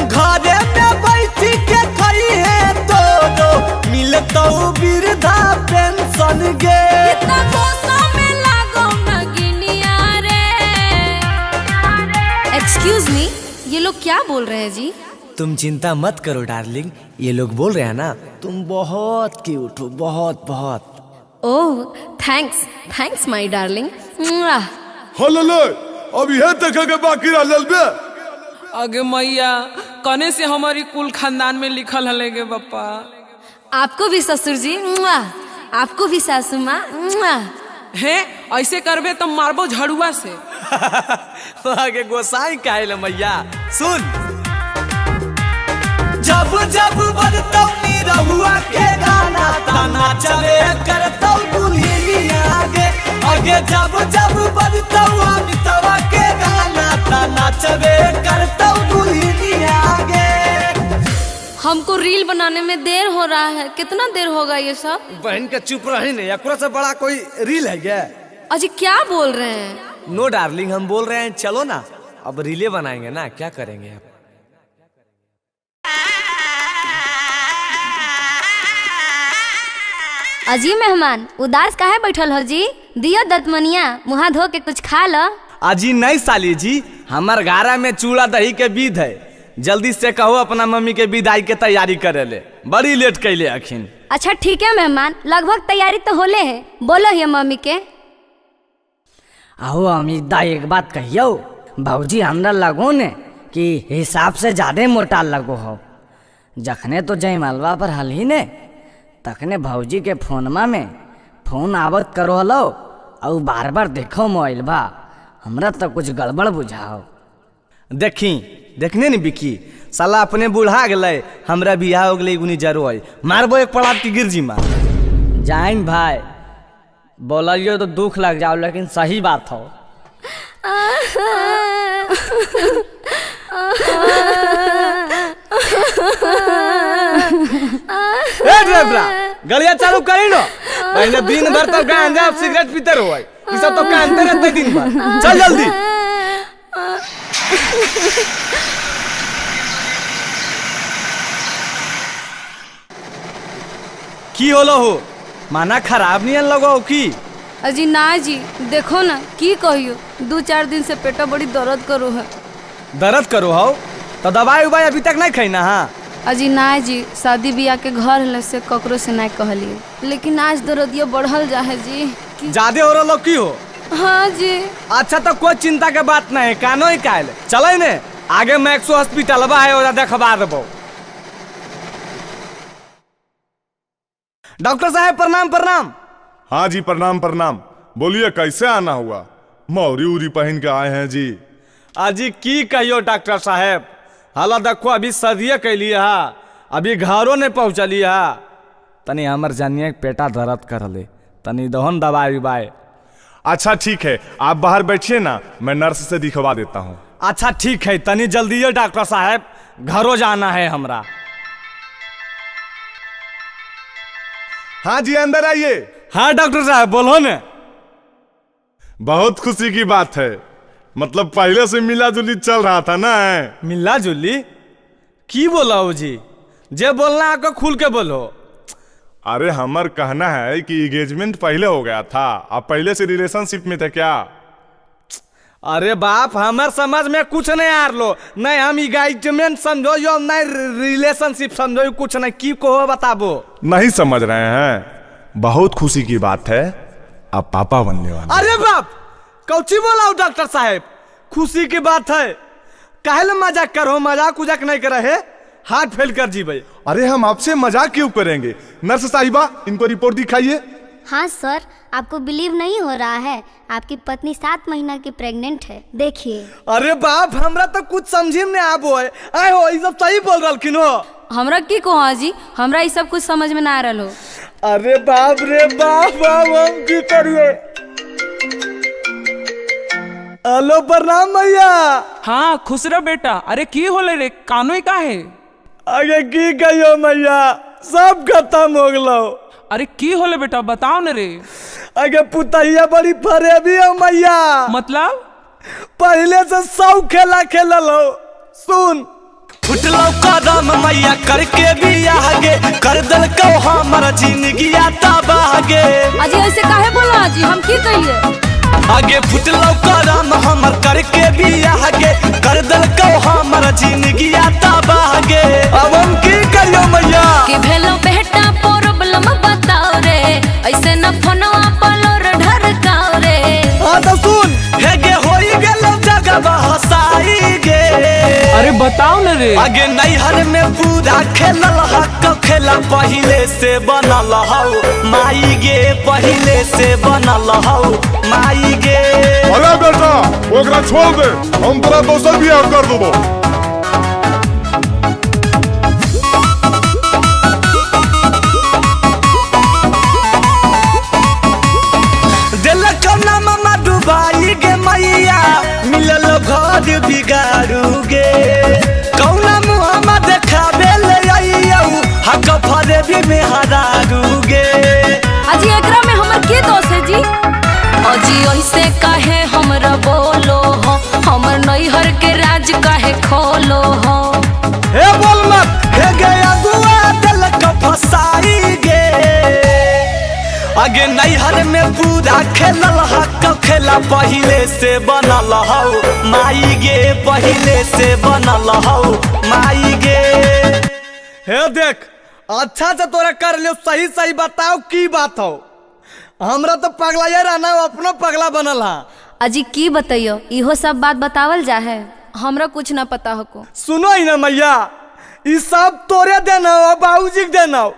घरे में बैठ के खाई है तो दो मिलतौ वृद्धा पेंशन गे। एक्सक्यूज मी, ये लोग क्या बोल रहे हैं जी? तुम चिंता मत करो डार्लिंग, ये लोग बोल रहे हैं ना तुम बहुत क्यूट हो, बहुत बहुत। Oh thanks thanks my darling. Hello ले, अब यह देखे के बाकी रह बे। अगे मैया, कने से हमारी कुल खानदान में लिखल हले गे बप्पा। आपको भी ससुर जी, आपको भी सासू माँ। हे ऐसे करबे तो मारबो झड़ुआ से। आगे गोसाई काहे मैया सुन। जब जब बजतौ निरहुआ के गाना ताना चले करतौ दुल्हनिया आगे। आगे जब जब बजतौ अमितवा के गाना ताना चले करतौ दुल्हनिया आगे। हमको रील बनाने में देर हो रहा है, कितना देर होगा ये सब? बहन के चुप रही नहीं, एकरा से बड़ा कोई रील है क्या? अजी क्या बोल रहे हैं? नो डार्लिंग, हम बोल रहे हैं चलो ना अब रीले बनाएंगे ना, क्या करेंगे अब। अजी मेहमान उदास काहे बैठल हो जी? दियो दतमनिया, मुहा धो के कुछ खा लो। अजी नहीं साली जी, हमार गारा में चूड़ा दही के विध है, जल्दी से कहो अपना मम्मी के विदाई के तैयारी करे ले, बड़ी लेट कैले अखिन। अच्छा ठीक है मेहमान, लगभग तैयारी तो होले है, बोलो ये मम्मी के। आओ अमित दा एक बात कहियो भौजी, हमरा लगो ने कि हिसाब से ज्यादा मोटा लगो हो। जखने तो जयमालवा पर हलही ने तखने भौजी के फोनमा में फोन आवत करो हलो और बार बार देखो मोबाइल बा, हमरा तो कुछ गड़बड़ बुझाओ। देखी देखने नी बिकी साला अपने बूढ़ा गए, हमरा बियाह हो गए गुनी जरो है, मारबो एक पड़ाव की गिरजी मार। जाइन भाई बोलियो तो दुख लग जाओ, लेकिन सही बात हो। ए ड्राइवरा गलिया चालू करी नो, पहले दिन भर तो गांजा सिगरेट पीते रहो, ये सब तो कानते रहते दिन भर, चल जल्दी। की होलो हो, माना खराब नहीं लगो की? अजी ना जी, देखो ना की कहियो, 2-4 दिन से पेटा बड़ी दर्द करो है। दर्द करो हो तो दवाई उवाई अभी तक नहीं खाई ना? हाँ अजी ना जी, शादी ब्याह के घर हल से ककरो से नहीं कहलिए, लेकिन आज दर्दिया बढ़ल जा है जी। ज्यादा हो रहा की हो? हाँ जी। अच्छा तो कोई चिंता के बात नहीं, कानो ही कायल चले ने आगे मैक्सो हॉस्पिटल है और देखवा देबो। डॉक्टर साहब प्रणाम प्रणाम। हाँ जी प्रणाम प्रणाम, बोलिए कैसे आना हुआ? मौरी उरी पहन के आए हैं जी। अजी की कहियो डॉक्टर साहब, हाला देखो अभी सदिये कैलिए हा, अभी घरों नहीं पहुँचलिए हा, तनी हमर जानिए पेटा दर्द कर ले, तनी दहन दवाई उवाई। अच्छा ठीक है, आप बाहर बैठिए ना, मैं नर्स से दिखवा देता हूँ। अच्छा ठीक है, तनी जल्दी है डॉक्टर साहब, घरों जाना है हमरा। हाँ जी अंदर आइए। हाँ डॉक्टर साहब बोलो ना। बहुत खुशी की बात है, मतलब पहले से मिला जुली चल रहा था ना? मिला जुली की बोला हो जी, जे बोलना आपको खुल के बोलो। अरे हमार कहना है कि एंगेजमेंट पहले हो गया था, आप पहले से रिलेशनशिप में थे क्या? अरे बाप, हमार समझ में कुछ नहीं आ लो, नहीं हम एंगेजमेंट समझो यो नहीं रिलेशनशिप समझो, कुछ नहीं की को बताबो। नहीं समझ रहे हैं, बहुत खुशी की बात है, आप पापा बनने वाले। अरे बाप कौची बोला डॉक्टर साहब, खुशी की बात है, काहे मजाक करो, मजाक उजाक नहीं करे है, हाथ फेल कर जी भाई। अरे हम आपसे मजाक क्यों करेंगे? नर्स साहिबा इनको रिपोर्ट दिखाइए। हाँ सर, आपको बिलीव नहीं हो रहा है, आपकी पत्नी 7 महीना की प्रेग्नेंट है, देखिए। अरे बाप, हमरा तो कुछ समझी में आबो है, आए हो ये सब सही बोल रहा हो? हमरा की कहो जी, हमरा ये सब कुछ समझ में ना आ रहा हो। अरे बाप रे बाप, हम की करिए? हेलो प्रणाम भैया। हाँ खुश रहो बेटा। अरे की होले रे, कानो ही काहे? अरे की कहियो मैया, सब खत्म हो गलो। अरे की होले बेटा बताओ न रे। अगे पुतैया बड़ी फरेबी हो मैया। मतलब? पहले से 100 खेला खेलल हो। सुन फुटलो कदम मैया करके भी आगे, कर दल को हमर जिंदगी तबाह गे। अजी ऐसे काहे बोला अजी, हम की कहिए? आगे फुटलो कदम हमर करके भी आगे, कर दल को हमर जिंदगी तबाह गे। अब हम की करियो मैया? की भेलो बेटा प्रॉब्लम बताओ रे, ऐसे न फोनवा पलोर ढरकाओ रे। हां तो सुन, हे गे होई गेलो जगह हसाई गे। अरे बताओ न रे। आगे नैहर में पूरा खेलल हक खेला, पहले से बनल हौ माई गे, पहले से बनल हौ माई गे। अरे बेटा वो एकरा छोड़ दे, हम तोरा दोसर बियाह कर देबो। दिलक ना मामा डुबाई गे मैया, मिलल घर बिगाड़ू गे। कौना मुहामा देखाबे ले आइयौ, हक फरेबी में हरारू गे। अजी एकरा में हमर के दोष है जी? अजी ऐसे काहे हमरा बोलो हो, हमर नैहर के राज काहे खोलो हो। हे बोल मत, हे गया गुआ दिलक फसाई गे। आगे नैहर में पूरा खेलल हक खेला पहिले से बनल हौ माई गे, पहिले से बनल हौ माई गे। हे देख अच्छा से तोरा कर लियो, सही सही बताओ की बात हो। हमरा तो पगला ये रहना, अपनो पगला बनल हा। अजी की बताइयो, इहो सब बात बतावल जा है, हमरा कुछ ना पता हको। सुनो ही ना मैया, ई सब तोरे देना हो, बाबूजी के देना हो।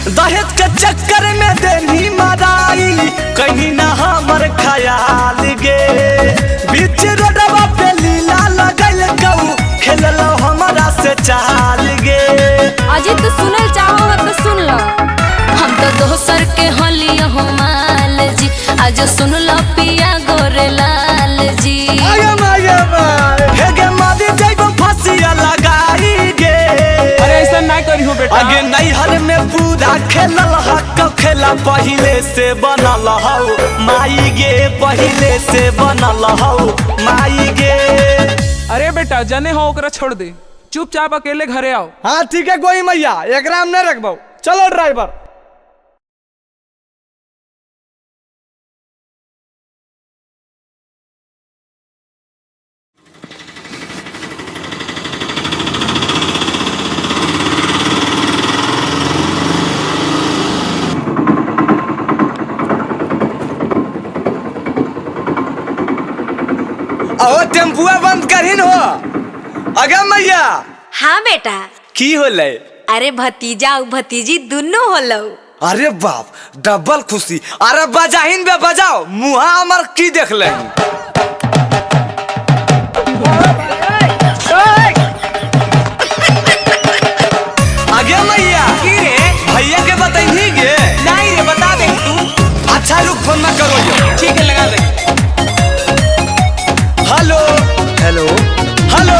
दहेज के चक्कर में देनी मराई, कहीं ना हमर ख्याल गे। बीच रोडवा पे लीला लगल गऊ, खेलल हमरा से चाल गे। अजी तू सुनल चाहो तो सुन लो। हम तो दोसर के हलियो माल जी, आज सुन लो पिया गोरे लाल जी। आगे मागे माए, हे गे मारी जइबो फांसिया लगाई गे। अरे ऐसा ना करियो बेटा। आगे नैहर में पूरा खेलल हक खेला पहिले से बनल हौ माई गे, पहिले से बनल हौ माई गे। अरे बेटा जने हो ओकरा छोड़ दे, चुपचाप अकेले घरे आओ। हाँ ठीक है गोई मैया, एकरा हम नहीं रखबो। चलो ड्राइवर। टेम्पुआ बंद करीन हो। अगे मैया। हाँ बेटा। की होलै? अरे भतीजा और भतीजी दोनों होलो। अरे बाप, डबल खुशी। अरे बजाहिन बे बजाओ, मुहा हमर की देख ले। अगे मैया की रे? भैया के बतैनी गे? नहीं रे, बता दे तू। अच्छा रुक, फोन ना करो यो। ठीक है लगा दे। हेलो हेलो हेलो,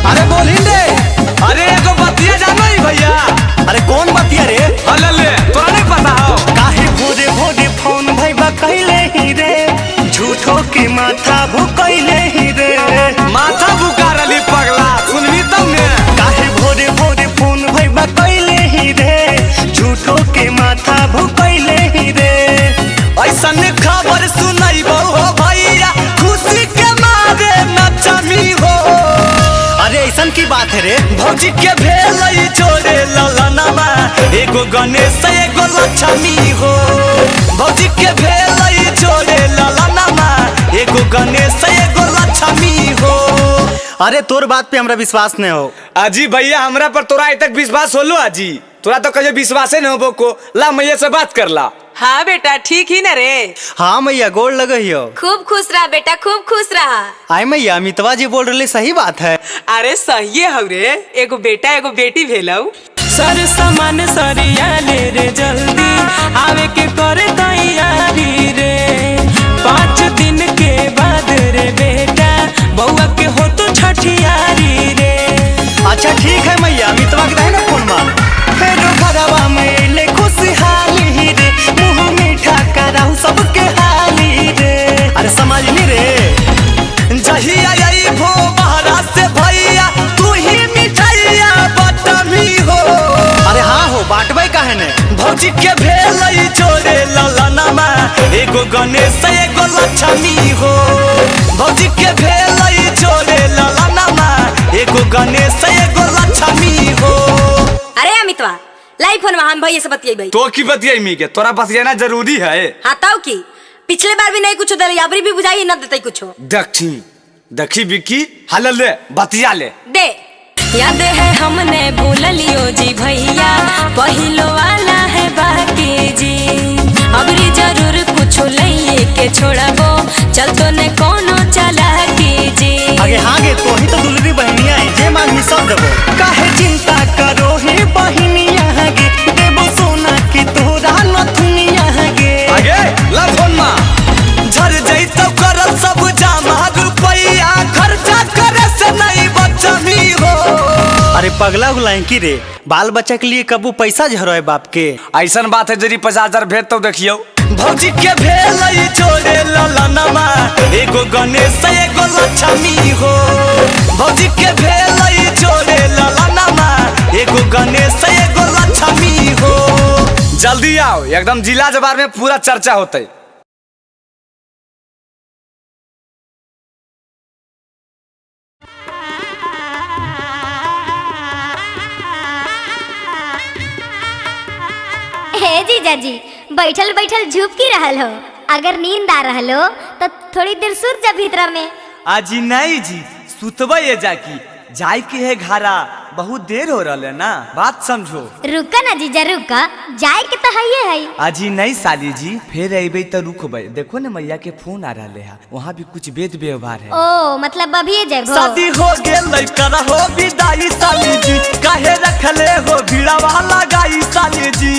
अरे बोलिन रे। अरे एगो बतिया जानो ही भैया। अरे कौन बतिया रे? हले ले, तोरा नहीं पता हो। काहे भोरे भोरे फोन भईबा कइले ही रे, झूठो के माथा भुकइले ही रे। माथा भुका रली पगला, सुनबी तब ने। काहे भोरे भोरे फोन भईबा कइले ही रे, झूठो के माथा भुकइले ही रे। ऐसन खबर सुनैबो हो भैया, खुशी के मारे नचमी हो। अरे ऐसन की बात है रे? भौजी के भेलई जोड़े ललनमा, एगो गणेश एगो लक्ष्मी हो। भौजी के भेलई जोड़े ललनमा, एगो गणेश एगो लक्ष्मी हो। अरे तोर बात पे हमरा विश्वास नहीं हो। अजी भैया हमरा पर तोरा आज तक विश्वास होलो? अजी तोरा तो कहियो विश्वासे नहीं होबो को। ला मैया से बात कर ला। हाँ बेटा ठीक ही न रे? हाँ मैया गोड़ लगे हो। खूब खुश रहा बेटा, खूब खुश रहा। आय मैया अमितवा जी बोल रहे सही बात है। अरे सही है रे, एगो बेटा एगो बेटी भेलौ। सर सामान सरिया ले रे, जल्दी आवे के करे तैयारी रे। 5 दिन के बाद रे बेटा बउआ के हो तो छठियारी रे। अच्छा ठीक है मैया, अमितवा के ना फोन मार। फेर घरवा में ले खुशहाली रे, मुँह मीठा कराऊ सबके हाली रे। अरे समझ ली रे। जहिया आई भो बहरा से भैया, तू ही मिठाइया बटमी हो। अरे हाँ हो, बांटबै काहे ने? भौजी के भेलई जोड़े ललनमा, एगो गणेश एगो लक्ष्मी हो। भौजी के भेलई जोड़े ललनमा, एगो गणेश एगो लक्ष्मी हो। अरे अमितवा लाई फोन, हम भैया से बतियाई। तो की बतियाई मी के? तोरा बतियाना जरूरी है। हाँ ताऊ की पिछले बार भी नहीं कुछ दे, अबरी भी बुझाई न देते कुछ। देखी देखी बिकी हाल ले बतिया ले दे। याद है हमने भूल लियो जी भैया, पहिलो वाला है बाकी जी। अबरी जरूर कुछ लइए के छोड़बो, चल तो ने कोनो चालाकी पगला उगला है की रे, बाल बच्चा के लिए कबू पैसा झरो है बाप के। ऐसा बात है जरी 50,000 भेज तो देखियो। भौजी के भेलई जोड़े ललनमा, एगो गणेश एगो लक्ष्मी हो। भौजी के भेलई जोड़े ललनमा, एगो गणेश एगो लक्ष्मी हो। जल्दी आओ, एकदम जिला जवार में पूरा चर्चा होते। हे जीजाजी, बैठल बैठल झुपकी रहल हो। अगर नींद आ रहल हो तो थोड़ी देर सुत जा भीतरा में। आजी नहीं जी, सुतबे ये जाकी, जाय के है घरा, बहुत देर हो रहा है ना, बात समझो। रुका ना जीजा रुका, जाए के तो है है। आजी नहीं साली जी, फिर अबे तो रुकबे। देखो ना मैया के फोन आ रहा है, वहाँ भी कुछ वेद व्यवहार है। ओ मतलब अभी जाए। शादी हो गेल करा हो विदाई साली जी, काहे रखले हो भीड़ा वाला गाई साली जी।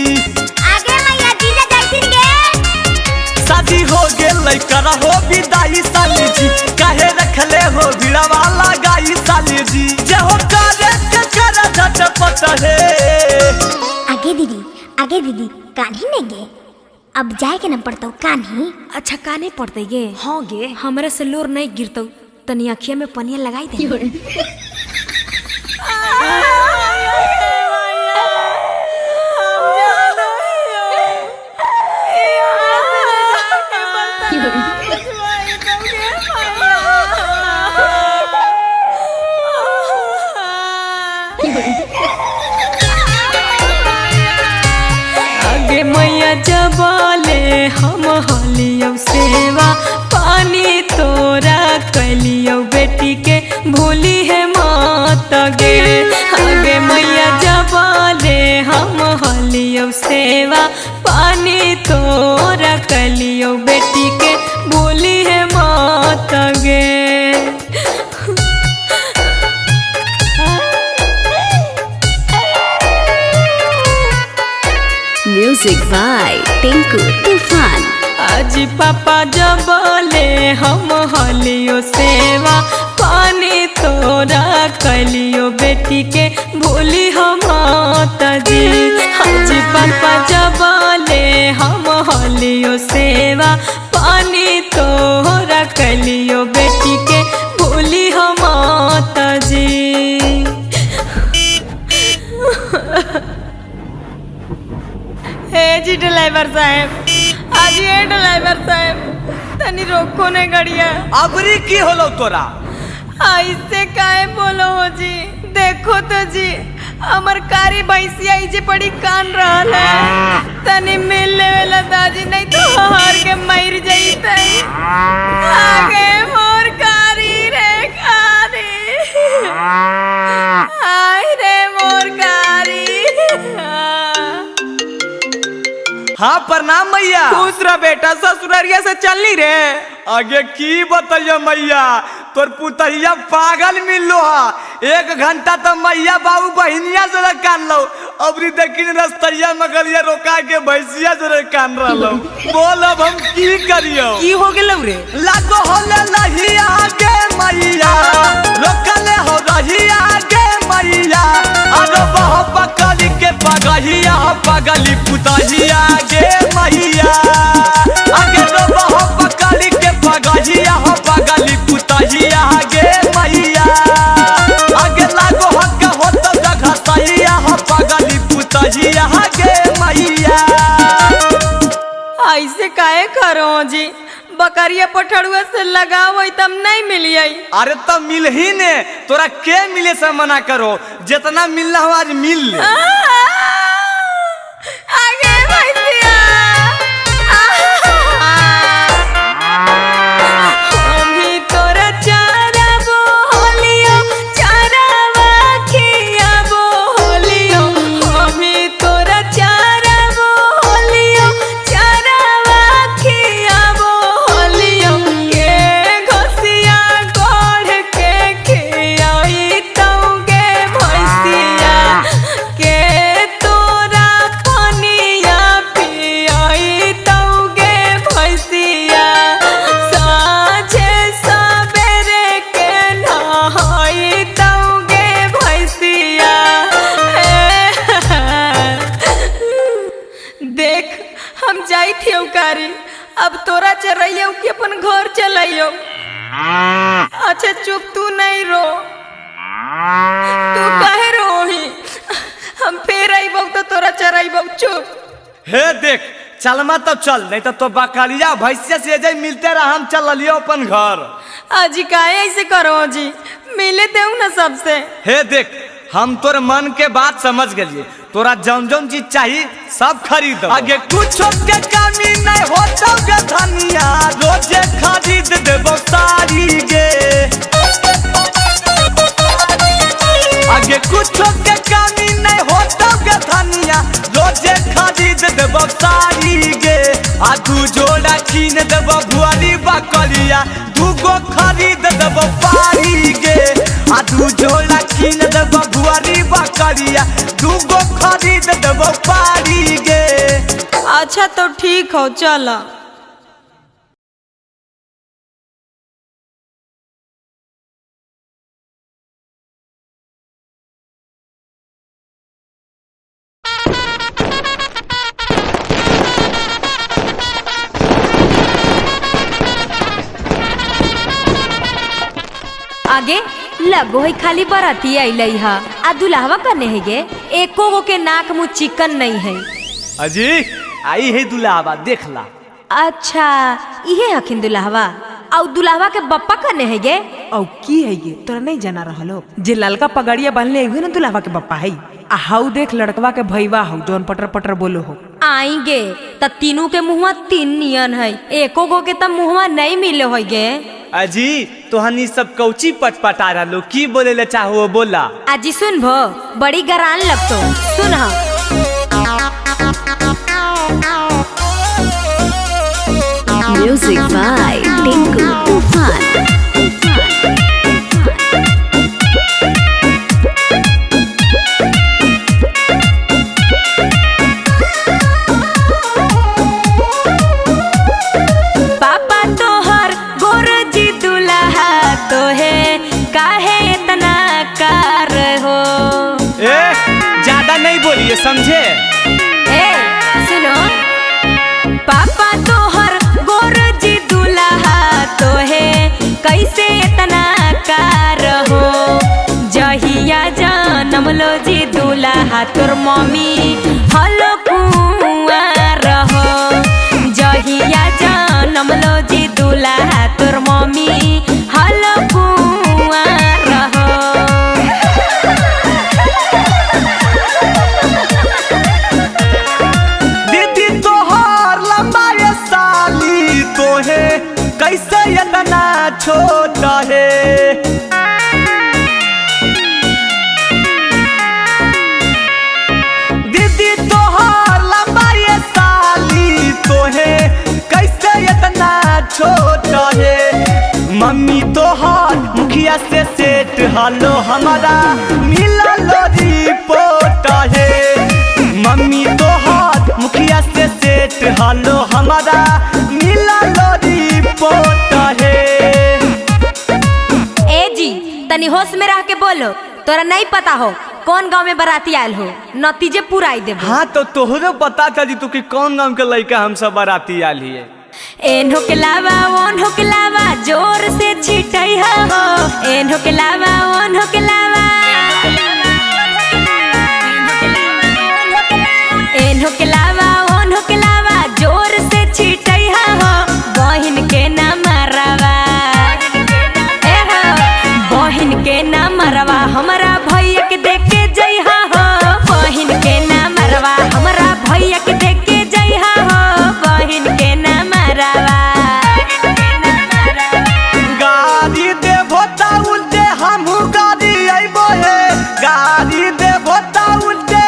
आगे मैया जीजा जाइथिन गे। शादी हो गेल करा हो विदाई साली जी, काहे रखले हो भीड़ा वाला गाई साली जी। जे हो करे के करा झटपट है। आगे दीदी, आगे दीदी, कान्ही नहीं गे, अब जाए के न पड़तो कान्ही। अच्छा कान्ही पड़ते गे? हाँ गे, हमरा से लोर नहीं गिरतो, तनी अखिया में पनिया लगाई दे। आगे मैया जबले हम हलियौ सेवा, पानी तोरा कलियौ बेटी के भूली है मात गे। आगे मैया जबले हम हलियौ सेवा, पानी तोरा कलियौ बेटी के भूली है मात गे। Music by Tinku Tufan. आज पापा जबले हम हलियो सेवा, पानी तोरा कलियो बेटी के भूली हम जी। आज पापा जबले हम हलियो सेवा, पानी तोरा कलियो बेटी के भूली हम जी। हे जी ड्राइवर साहब, आज ये ड्राइवर साहब तनी रोको ने गड़िया। अबरी की होलो तोरा? ऐसे काहे बोलो हो जी, देखो तो जी हमर कारी भैंसिया इजे पड़ी कान रहल है, तनी मिल लेवेला दाजी, नहीं तो हार के मर जईतई। आगे मोर कारी रे कारी, आय रे मोर कारी। हाँ प्रणाम मैया। खुश रह बेटा, ससुरारिया से चलनी रे। आगे की बताइए मैया, तोर पुतहिया पागल मिललो हा। 1 घंटा तो मैया बाबू बहनिया से कान लो, अबरी देखिन रस्तैया मगलिया रोका के भैंसिया से कान रहलो। बोल अब हम की करियो? की हो गेलौ रे? लागो होले लहिया गे मैया, रोकले हो रहिया गे मैया, अरे बह पकड़ी के पगहिया पगली पुतहिया गे मैया। आगे बह पकड़ी के पगहिया पगली पुतहिया गे मैया। आगे लागो हक हो तो जगह सहिया पगली पुतहिया गे मैया। ऐसे काहे करो जी, बकरिया पठड़ुआ से लगाओ तब नहीं मिलिए। अरे तब मिल ही ने, तोरा के मिले से मना करो, जितना मिलना हो आज मिल ले। आगे भैया हम तोरा चारा बोलियो, चारावा खिया बोलियो, हम तोरा चारा बोलियो, चारावा खिया बोलियो, के घोसिया गोड़ के खियाई तौगे भैंसिया, के तोरा पनिया पिया। कारी, अब तोरा चरैयो कि अपन घर चलाइयो। अच्छा चुप, तू नहीं रो, तू काहे रोही, हम फिर आईबो तो तोरा चराइबो। चुप। हे देख चलमा तब चल, नहीं तो बकरिया भैंसिया से जाई मिलते रहा, हम चल लियो अपन घर। अजी काहे ऐसे करो जी, मिले देऊ ना सबसे। हे देख हम तोर मन के बात समझ गए, तोरा जौन जौन चीज चाहिए सब खरीद। आगे कुछो के कमी नहीं होतो गे धनिया, रोजे खरीद देबो साड़ी गे। आगे कुछो के कमी नहीं होतो गे धनिया, रोजे खरीद देबो साड़ी गे। आ दू जोड़ा कीन देबो भुआरी बकरिया, दूगो खरीद देबो पारी गे। आ दू जोड़ा कीन देबो भुआरी बकरिया, दूगो खरीद देबो पारी गे। अच्छा तो ठीक हो, चला। आगे लगो है खाली बराती अइलई हा, आ दुल्हवा कने है गे, एको गो के नाक मुंह चिकन नहीं है। अजी आई है दुल्हवा, देख ला। अच्छा इहे हखिन दुल्हवा, औ दुल्हवा के बप्पा कने है गे? औ की है गे, तोरा नहीं जाना रहलो जे ललका पगड़िया बांधले हुए ना दुल्हवा के बप्पा है। आ हाउ देख लड़कवा के भईवा हौ जोन पटर पटर बोलो हो। आएंगे त तीनों के मुहवा तीन नियन है, एको गो के त मुहवा नहीं मिले है गे। अजी तोहनी सब कौची पटपटा रहलो, की बोले ले चाहो बोला। अजी सुन भो, बड़ी गरान लगतो, सुन हा। Music by Tinku Tufan. पापा तोहर गोर जी दुल्हा तो है, काहे इतना कार हो। ए ज्यादा नहीं बोलिए समझे। ए सुनो, पापा तोहर गोर जी दुल्हा तो है, कैसे इतना कार हो। जहिया जनम लो जी दुल्हा तोर मम्मी हलो कुंवार हो। जहिया जनम लो जी दुल्हा तोर मम्मी हलो कुंवार हो। दीदी तोहर लंबा ये साली तोहे कैसे इतना छोट है। दीदी तोहर लंबा ये साली तोहे कैसे इतना छोट है। मम्मी तोहर मुखिया से सेट हलो हमारा मिला लो रिपोर्ट है। मम्मी तोहर मुखिया से सेट हलो हमारा मिला लो रिपोर्ट है। ए जी तनी होश में रह के बोलो, तोरा नहीं पता हो कौन गांव में बाराती आयल हो, नतीजे पुराई देबो। हाँ तो तोहरो पता चली तू कि कौन गांव के लड़का हम सब बाराती आयल हिए। एन्हो के लावा ओन्हो के लावा जोर से छिटई हो, एन्हो के लावा ओन्हो के लावा, एन्हो के लावा ओन्हो के लावा जोर से छिटई हो। बहिन के ना मरवा, ए हो बहिन के ना मरवा हमरा भैया के देख के जइहा हो। बहिन के ना मरवा हमरा भैया के देख के जइहा हो, बहिन के ना मरवा। गाड़ी देबो ता उल्टे हमहू गाड़ी अइबो हे, गाड़ी देबो ता उल्टे।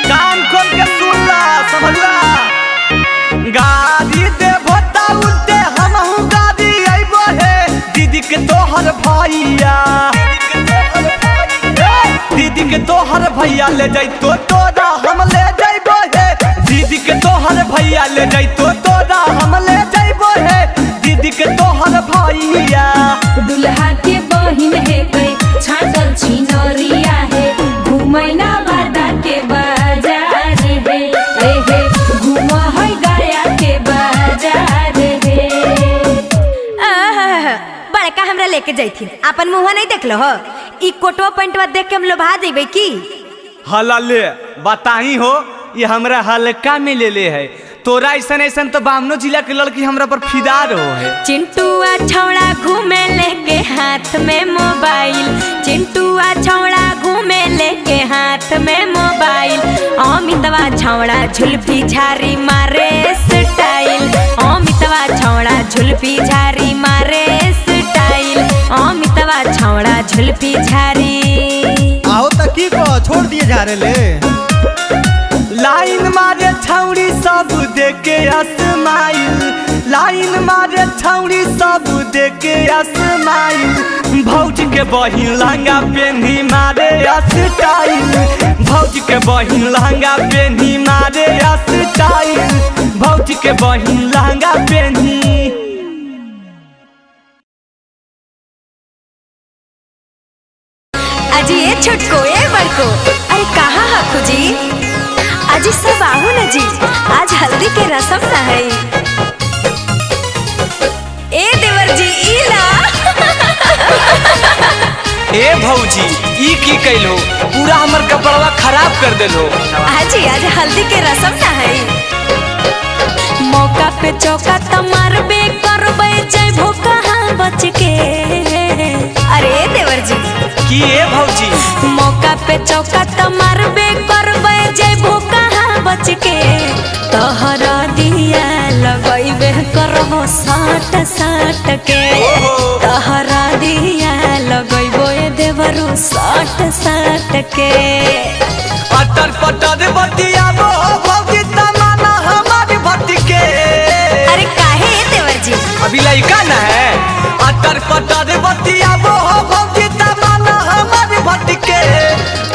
कान खोल के सुन ला समझला, गाड़ी देबो ता उल्टे हमहू गाड़ी अइबो हे। दीदी के तोहर भैया, दीदी के तोहर भैया ले जैतो तोरा हम ले जइबो हे। दीदी के तोहर भैया ले जैतो तोरा हम ले जइबो हे। दीदी के तोहर भैया दुल्हा के बहिन हे छाटल छिनरिया हे, घुमैना बादा के बाजार हे, ए हे घुम है गया के लेके जैथिन। अपन मुँह नहीं देख लो हो, ई कोटवा पैंटवा देख के हम लोभा जइबै की? हला ले बताही हो, ये हमरा हल्का में ले ले है। तोरा ऐसन ऐसन तो बामनो जिला के लड़की हमरा पर फिदा रहो है। चिंटुआ छौड़ा घूमे लेके हाथ में मोबाइल, चिंटुआ छौड़ा घूमे लेके हाथ में मोबाइल, अमितवा छौड़ा झुलफी झारी मारे स्टाइल, अमितवा छौड़ा झुलफी झारी मारे स्टाइल, अमितवा छौड़ा झुलफी झारी। आओ त की को छोड़ दिए जा रे ले। लाइन मारे छौड़ी सब देके असमाइल, लाइन मारे छौड़ी सब देके असमाइल, भौज के बहिन लहंगा पेन्ही मारे अस्टाइल, भौज के बहिन लहंगा पेन्ही मारे अस्टाइल, भौज के बहिन लहंगा पेन्ही। अजी ए छोटको ए बड़को, अरे कहाँ हखु जी? अजी सब आहू न जी, आज हल्दी के रसम ना है। ए देवर जी इला। ए भौजी ई की कैलो, पूरा हमर कपड़वा खराब कर देलो। अजी आज हल्दी के रसम ना है। मौका पे चौका तमारबे करबे जइबो कहाँ बच के। अरे देवर जी की ए भौजी, मौका पे चौका तमारबे करबे जइबो कहाँ बच के, तोहरा दिया लगइबे करबो साट साट के, तोहरा दिया लगइबो ए देवरू साट साट के। अटर पटर बतियाबो भौजी तमाना हमार भटके। अरे काहे देवर जी, अभी लइका ना है। अटर पटर बतियाबो भौजी तमाना हमार भटके,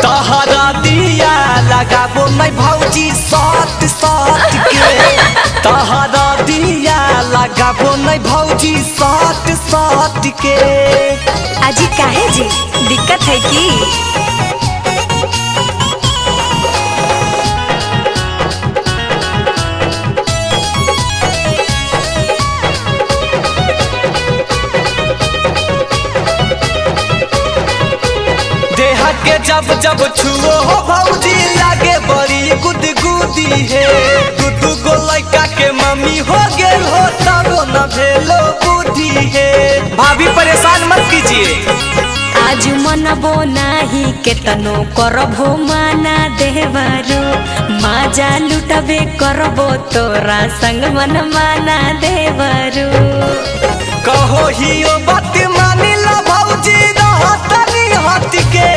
तोहरा दिया लगाबो मैं भौजी सात सात के, तोहरा दिया लगाबो मैं भौजी सात सात के। अजी काहे जी, दिक्कत है की? देहा के जब जब छुओ हो भौजी लागे बड़ी गुदगुदी है, दू दू गो लड़का के मम्मी हो गेल हो तबो न भेलो बुद्धि है। भाभी परेशान मत कीजिए। आज मनबो नाही केतनो करबो माना देवरू, माजा लुटबे करबो तोरा संग मन माना देवरू। कहो ही ओ बात मानी ला भौजी रहतनी हट के।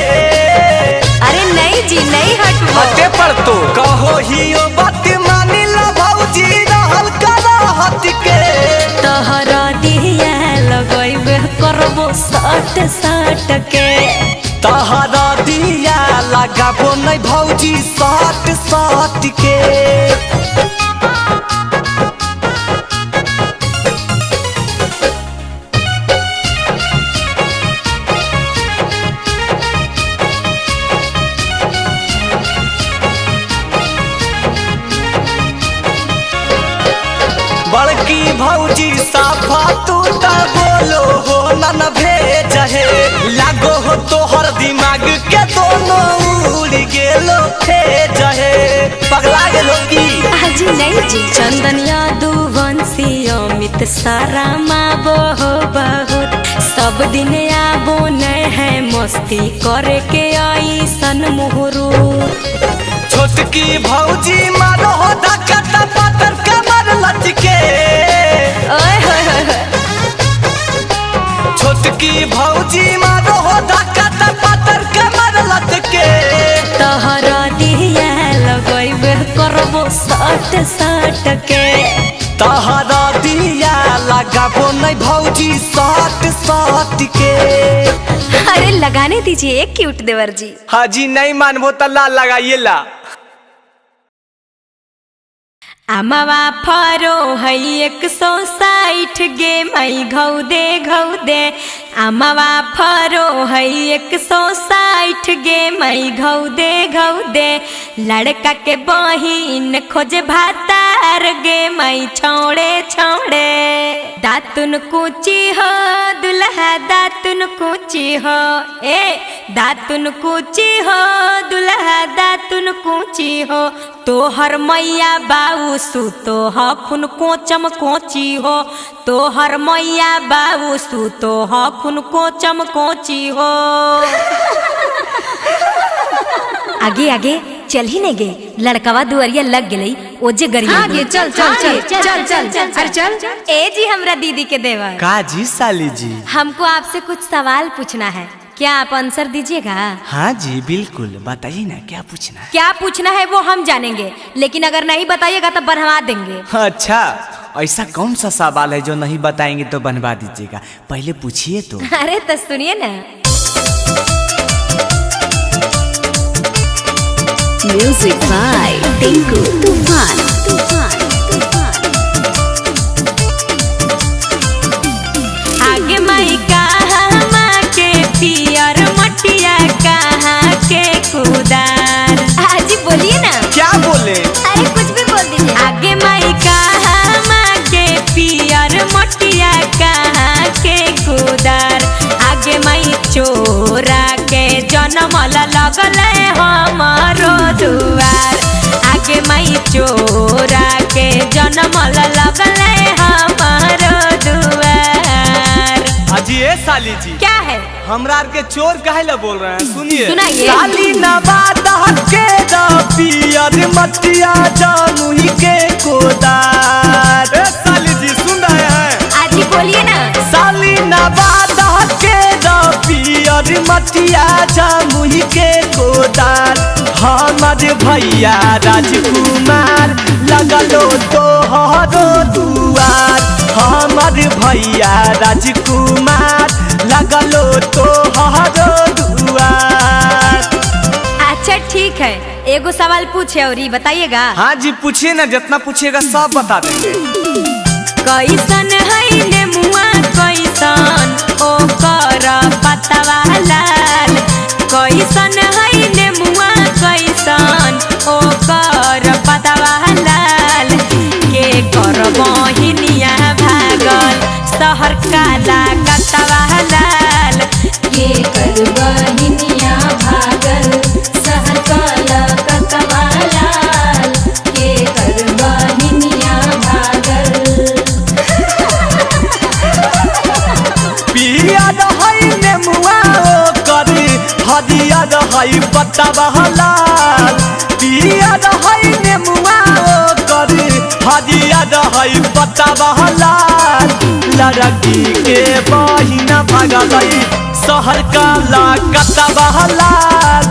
अरे नहीं जी नहीं हटबो, हटे पर तो। कहो ही ओ बात मानी ला भौजी रहल करा हट के, तोहरा दिया लगइबे करबो साट साट के, तोहरा दिया लगाबो नहीं भौजी साट साट के। बड़की भौजी साफा तू त बोलो हो न भेज है, लागो हो तोहर दिमाग के दोनों उड़ गेलो भेज है, पगला गेलो की? अजी नहीं जी। चंदन यादव वंशी अमित सारा माबो हो बहुत, सब दिन आबो नहीं है मस्ती करे के ऐसन मुहरू। छोटकी भौजी मारो हो धक्का पातर कमर लचके। ओए होए होए। छोटकी भौजी मारो हो धक्का पातर कमर लचके, तोहरा दिया लगइबे करबो साट साट के, तोहरा दिया लगाबो नहीं भौजी साट साट के। अरे लगाने दीजिए एक क्यूट देवर जी। हाँ जी नहीं मानबो त ला लगाइए ला। अमवा फरो है 160 गे मई घौ दे घौ दे, अमवा फरो है 160 गे मई घौ दे घौ दे, लड़का के बहिन खोजे भातार गे मई छौड़े छौड़े। दातुन कूची हो दुल्हा दातुन कूची हो, ए दातुन कूची हो दुल्हा दातुन कूची हो, तोहर मैया बाऊ सुतो हखुन कोचम कोची हो, तोहर मैया बाऊ सुतो हखुन कोचम कोची हो। आगे आगे चल ही नहीं गे, लड़कवा दुआरिया लग गई ओजे गरिया। हाँ गे चल चल चल चल चल चल अरे चल। ए जी हमरा दीदी के देवर। का जी साली जी? हमको आपसे कुछ सवाल पूछना है, क्या आप आंसर दीजिएगा? हाँ जी बिल्कुल, बताइए ना क्या पूछना है। क्या पूछना है वो हम जानेंगे, लेकिन अगर नहीं बताइएगा तो बनवा देंगे। अच्छा ऐसा कौन सा सवाल है जो नहीं बताएंगे तो बनवा दीजिएगा, पहले पूछिए तो। अरे तो सुनिए ना। Music by Tinku Tufan. Tufan. Tufan. आगे माई कहाँ के पियर मटिया कहाँ के कुदार। हाजी बोलिए ना। क्या बोले? अरे कुछ भी बोल दीजिए। आगे माई कहाँ के पियर मटिया कहाँ के कुदार, आगे माई चोरा के जनमल लगल हमारो दुआर, आगे माई चोरा के जनमल लगल हमारो दुआर। अजी ए साली जी क्या है? हमरा के चोर काहे ला बोल रहे हैं? सुनिए। सुनाइए। साली नवादा के दा पियर मटिया जामुही के कोदार। ए साली जी सुन रहे हैं? आजी बोलिए ना। साली नवादा के दा पियर मटिया जामुही के कोदार, हमार भैया राजकुमार लगलो तोहरो दुआर, हमार भैया राजकुमार लगलो तोहरो दुआर। अच्छा ठीक है, एगो सवाल पूछे और बताइएगा। हाँ जी पूछिए ना, जितना पूछिएगा सब बता देंगे। कैसन है नेमुआ कैसन ओकर पतवा लाल, कैसन है नेमुआ कैसन ओकर पतवा लाल, के कर बहिनिया भागल शहर काला कतवा लाल, के कर बहिनिया भागल शहर काला कतवा लाल, के कर बहिनिया भागल। पिया रहै नेमुआ ओकर हरिया रहै पतवा लाल, पिया रहै नेमुआ ओकर हरिया रहै पतवा लाल, लड़की के बहिना भागलै शहर काला कतवा लाल,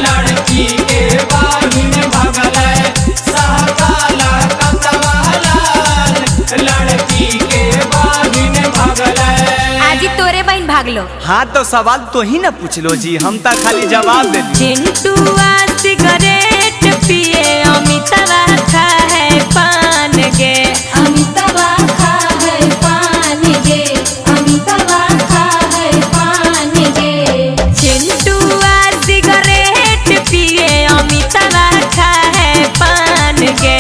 लड़की के बहिन भागलै शहर काला कतवा लाल, लड़की के बहिन भागलै। आजी तोरे बहन भागलो। हाँ तो सवाल तो ही ना पूछ लो जी, हम तो खाली जवाब दे दिए। चिंटुआ सिगरेट पिए अमितावा खा है पान गे, अमितावा खा है पान गे, अमितावा खा है पान गे। चिंटुआ सिगरेट पिए अमितावा खा है पान गे,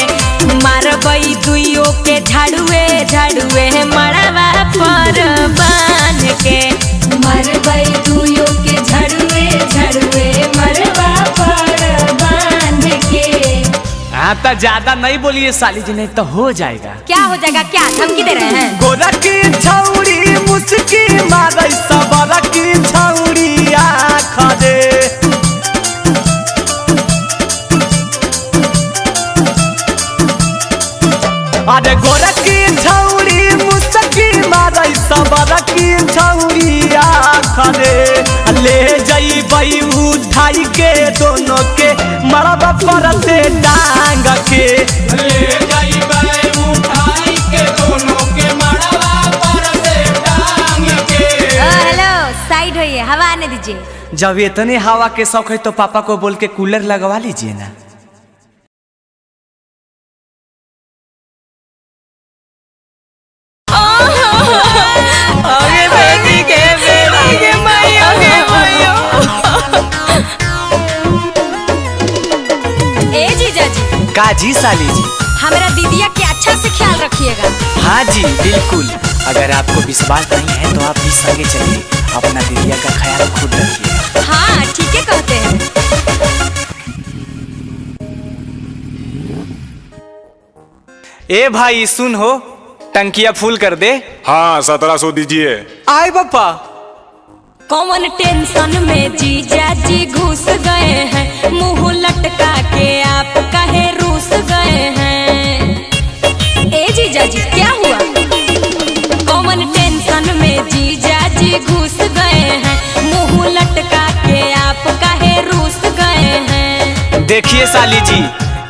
मारबई दुइयो के झाड़ुए झाड़ुए मड़वा पर बान के, मरबई दुइयो के झाड़ुए झाड़ुए मड़वा पर बांध के। हाँ तो ज्यादा नहीं बोलिए साली जी, नहीं तो हो जाएगा। क्या हो जाएगा? क्या धमकी दे रहे हैं? गोरा की छौड़ी मुस्की मारे सबरा की छौड़ी आँख दे, अरे गोरा की छौड़ी मुस्की मारे सबरा की छौड़ी आँख दे, ले जइबै उठाई के दोनों के मरबा पर से टांग के, ले जइबै उठाई के दोनों के मरबा पर से टांग के। हेलो साइड होइए, हवा आने दीजिए। जब इतने हवा के शौक है तो पापा को बोल के कूलर लगवा लीजिए ना। अरे बेटी के बेटी के मायो के मायो। ए जीजा जी। का जी साली जी? हमारा दीदिया के अच्छा से ख्याल रखिएगा। हाँ जी बिल्कुल। अगर आपको विश्वास नहीं है तो आप भी संगे चलिए, अपना दीदिया का ख्याल खुद रखिए। हाँ ठीक है कहते हैं। ए भाई सुन हो, टंकिया फूल कर दे। हाँ 1700 दीजिए। आए पापा। कौन टेंशन में जीजा जी घुस गए हैं, मुंह लटका के आप कहे रूस गए हैं। ए जीजा जी क्या हुआ? कौन टेंशन में जीजा जी घुस गए हैं, मुंह लटका के आप कहे रूस गए हैं। देखिए साली जी,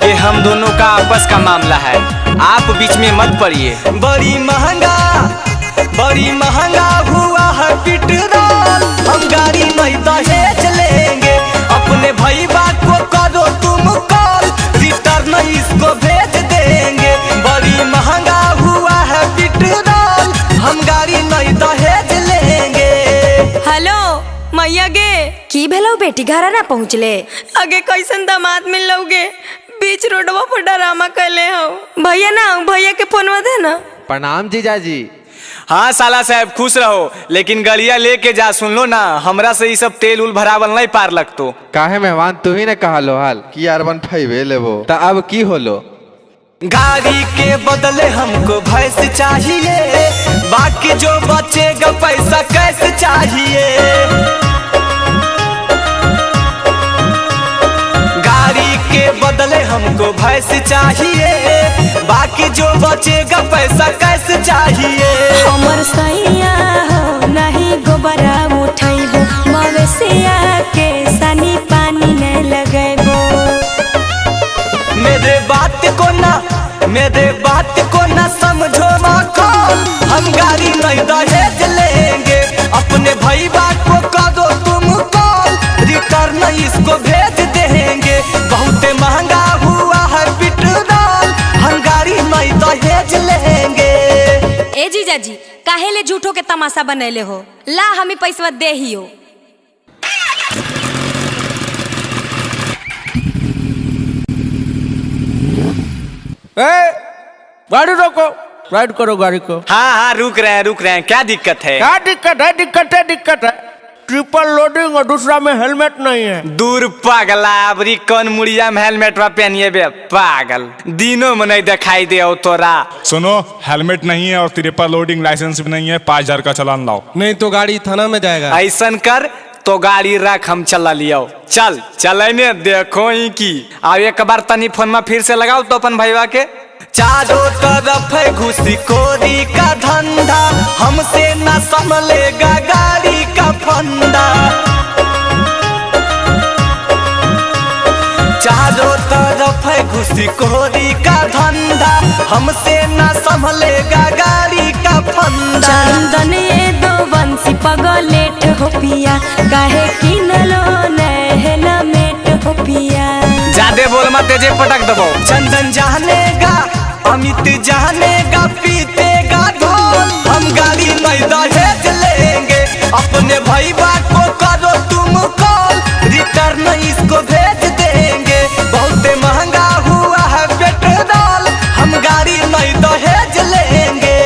ये हम दोनों का आपस का मामला है, आप बीच में मत पड़िए। बड़ी महंगा हुआ है पेट्रोल, हम गाड़ी नहीं दहेज लेंगे। अपने भाई बाप को करो तुम कॉल, रिटर्न इसको भेज देंगे। बड़ी महंगा हुआ है पेट्रोल, हम गाड़ी नहीं दहेज लेंगे। हेलो मैया गे, की भेलो बेटी घर ना पहुँचले? आगे कैसन दामाद मिल लोगे, बीच रोडवा पर डरामा कैले हो। भैया ना, भैया के फोनवा दे ना। प्रणाम जीजाजी। हाँ साला साहब खुश रहो, लेकिन गलिया लेके जा। सुन लो ना, हमरा से ये सब तेल उल भरावल नहीं पार लगतो। काहे मेहमान तू ही ने कहा लो हाल कि R15 लेबो, त अब की होलो? गाड़ी के बदले हमको भैंस चाहिए, बाकी जो बचेगा पैसा कैसे चाहिए। गाड़ी के बदले हमको भैंस चाहिए, बाकी जो बचेगा पैसा कैसे चाहिए। हमर सैया हो नहीं गोबरा उठैबो, मवेशिया के सनी पानी नहीं लगैबो। मेरे बात को ना समझो मखौल, हम गाड़ी नहीं दहेज लेंगे। अपने भाई बाप को करो तुम कॉल, रिटर्न इसको भेज देंगे। बहुत महंगा हुआ है पेट्रोल, हम गाड़ी नहीं दहेज लेंगे। ए जीजाजी काहे ले झूठो के तमाशा बनैले हो? ला हमें पैसा दे ही हो। ए, गाड़ी रोको, राइड करो गाड़ी को। हाँ हाँ रुक रहे हैं, क्या दिक्कत है? क्या दिक्कत है? दिक्कत है, ट्रिपल लोडिंग और दूसरा में हेलमेट नहीं है। दूर पागला, अबरी कौन मुड़िया में हेलमेट पहनिए बे पागल, दिनों में नहीं दिखाई दे हो तोरा। सुनो, हेलमेट नहीं है और ट्रिपल लोडिंग लाइसेंस भी नहीं है, 5000 का चालान लाओ, नहीं तो गाड़ी थाना में जाएगा। ऐसा कर तो गाड़ी रख, हम चला लियो। चल चलने देखो ही की। अब एक बार तनी फोन में फिर से लगाओ तो अपन भैया के। चारों तरफ है घुसखोरी का धंधा, हमसे ना संभलेगा गाड़ी का फंदा। चारों तरफ है घुसखोरी का धंधा, हमसे ना संभलेगा गाड़ी का फंदा। चंदन ये दो बंसी पगलेट हो पिया, काहे किनलो हेलमेट हो पिया। जादे बोल मत, तेजे पटक दबो। चंदन जानेगा, अमित जानेगा, पीतेगा ढोल, हम गाड़ी नहीं दहेज लेंगे। अपने भाई बाप को करो तुम कॉल, रिटर्न इसको भेज देंगे। बहुत महंगा हुआ है पेट्रोल, हम गाड़ी नहीं दहेज लेंगे।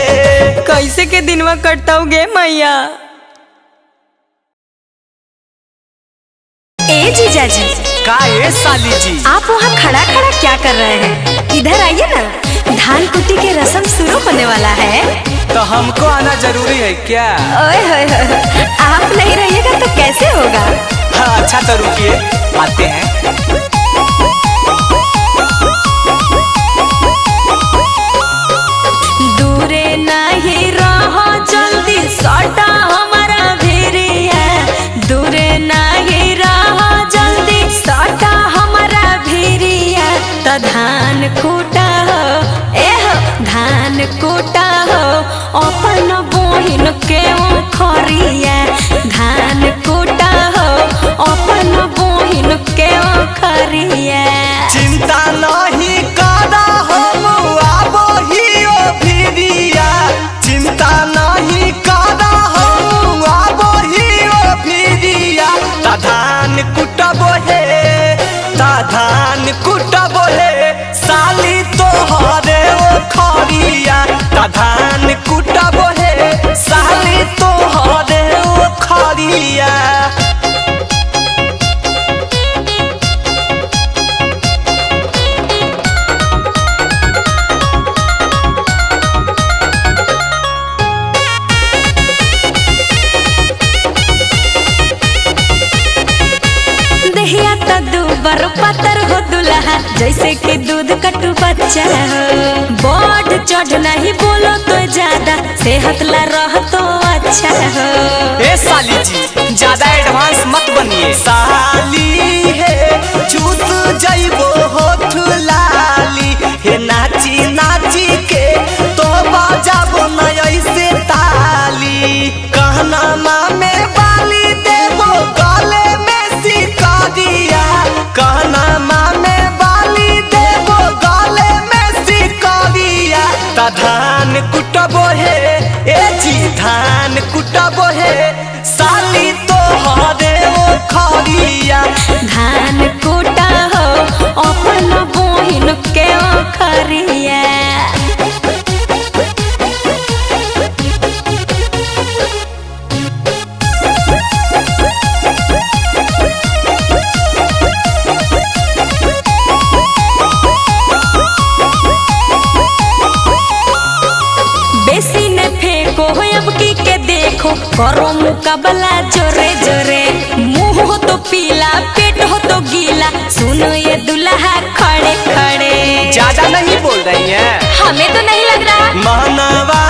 कैसे के दिनवा कटताओगे मैया? ए जीजाजी। का ए साली जी, आप वहाँ खड़ा खड़ा क्या कर रहे हैं? इधर आइए ना, धान कुटी के रस्म शुरू होने वाला है। तो हमको आना जरूरी है क्या? ओए होए होए, आप नहीं रहिएगा तो कैसे होगा? हाँ अच्छा तो रुकिए, आते हैं। दूरे नहीं रहो जल्दी सटा हमारा भेड़िया, दूरे नहीं रहो जल्दी सटा हमारा भेड़िया। तो धान कूटा हो, ए हो धान कूटा हो, अपन बहिन के खरिया। धान कूटा हो, अपन बहिन के खरिया। चिंता नहीं करा हम आबो ही ओ भिड़िया, चिंता नहीं करा हम आबो ही ओ भिड़िया। ता धान कुटबो हे, ता धान कुटबो हे, साली तोहरे ओ खरिया। ता धान कुटबो हे, पातर हो दुल्हा जैसे कि दूध कटु बच्चा हो। बढ़ चढ़ नहीं बोलो तो ज्यादा, सेहत ला रह तो अच्छा हो। ए साली जी ज्यादा एडवांस मत बनिए। साली हे चूस जइबो होठ लाली, हे नाची नाची के तो बजाबो न ऐसे ताली। कहना मामे बाली देबो गले में सिकरिया, कहना मामे बाली देबो गले में सिकरिया। ता धान कुटबो हे ए जी धान कुटबो हे साली तो हरे ओ खरिया। धान कुटा हो अपन बहिन के ओ खरिया। बेसी न फेंको अब की के देखो, करो मुकाबला जोरे जोरे। मुंह हो तो पीला पेट हो तो गीला, सुनो ये दुल्हा खड़े खड़े। ज्यादा नहीं बोल रही है, हमें तो नहीं लग रहा। मनवा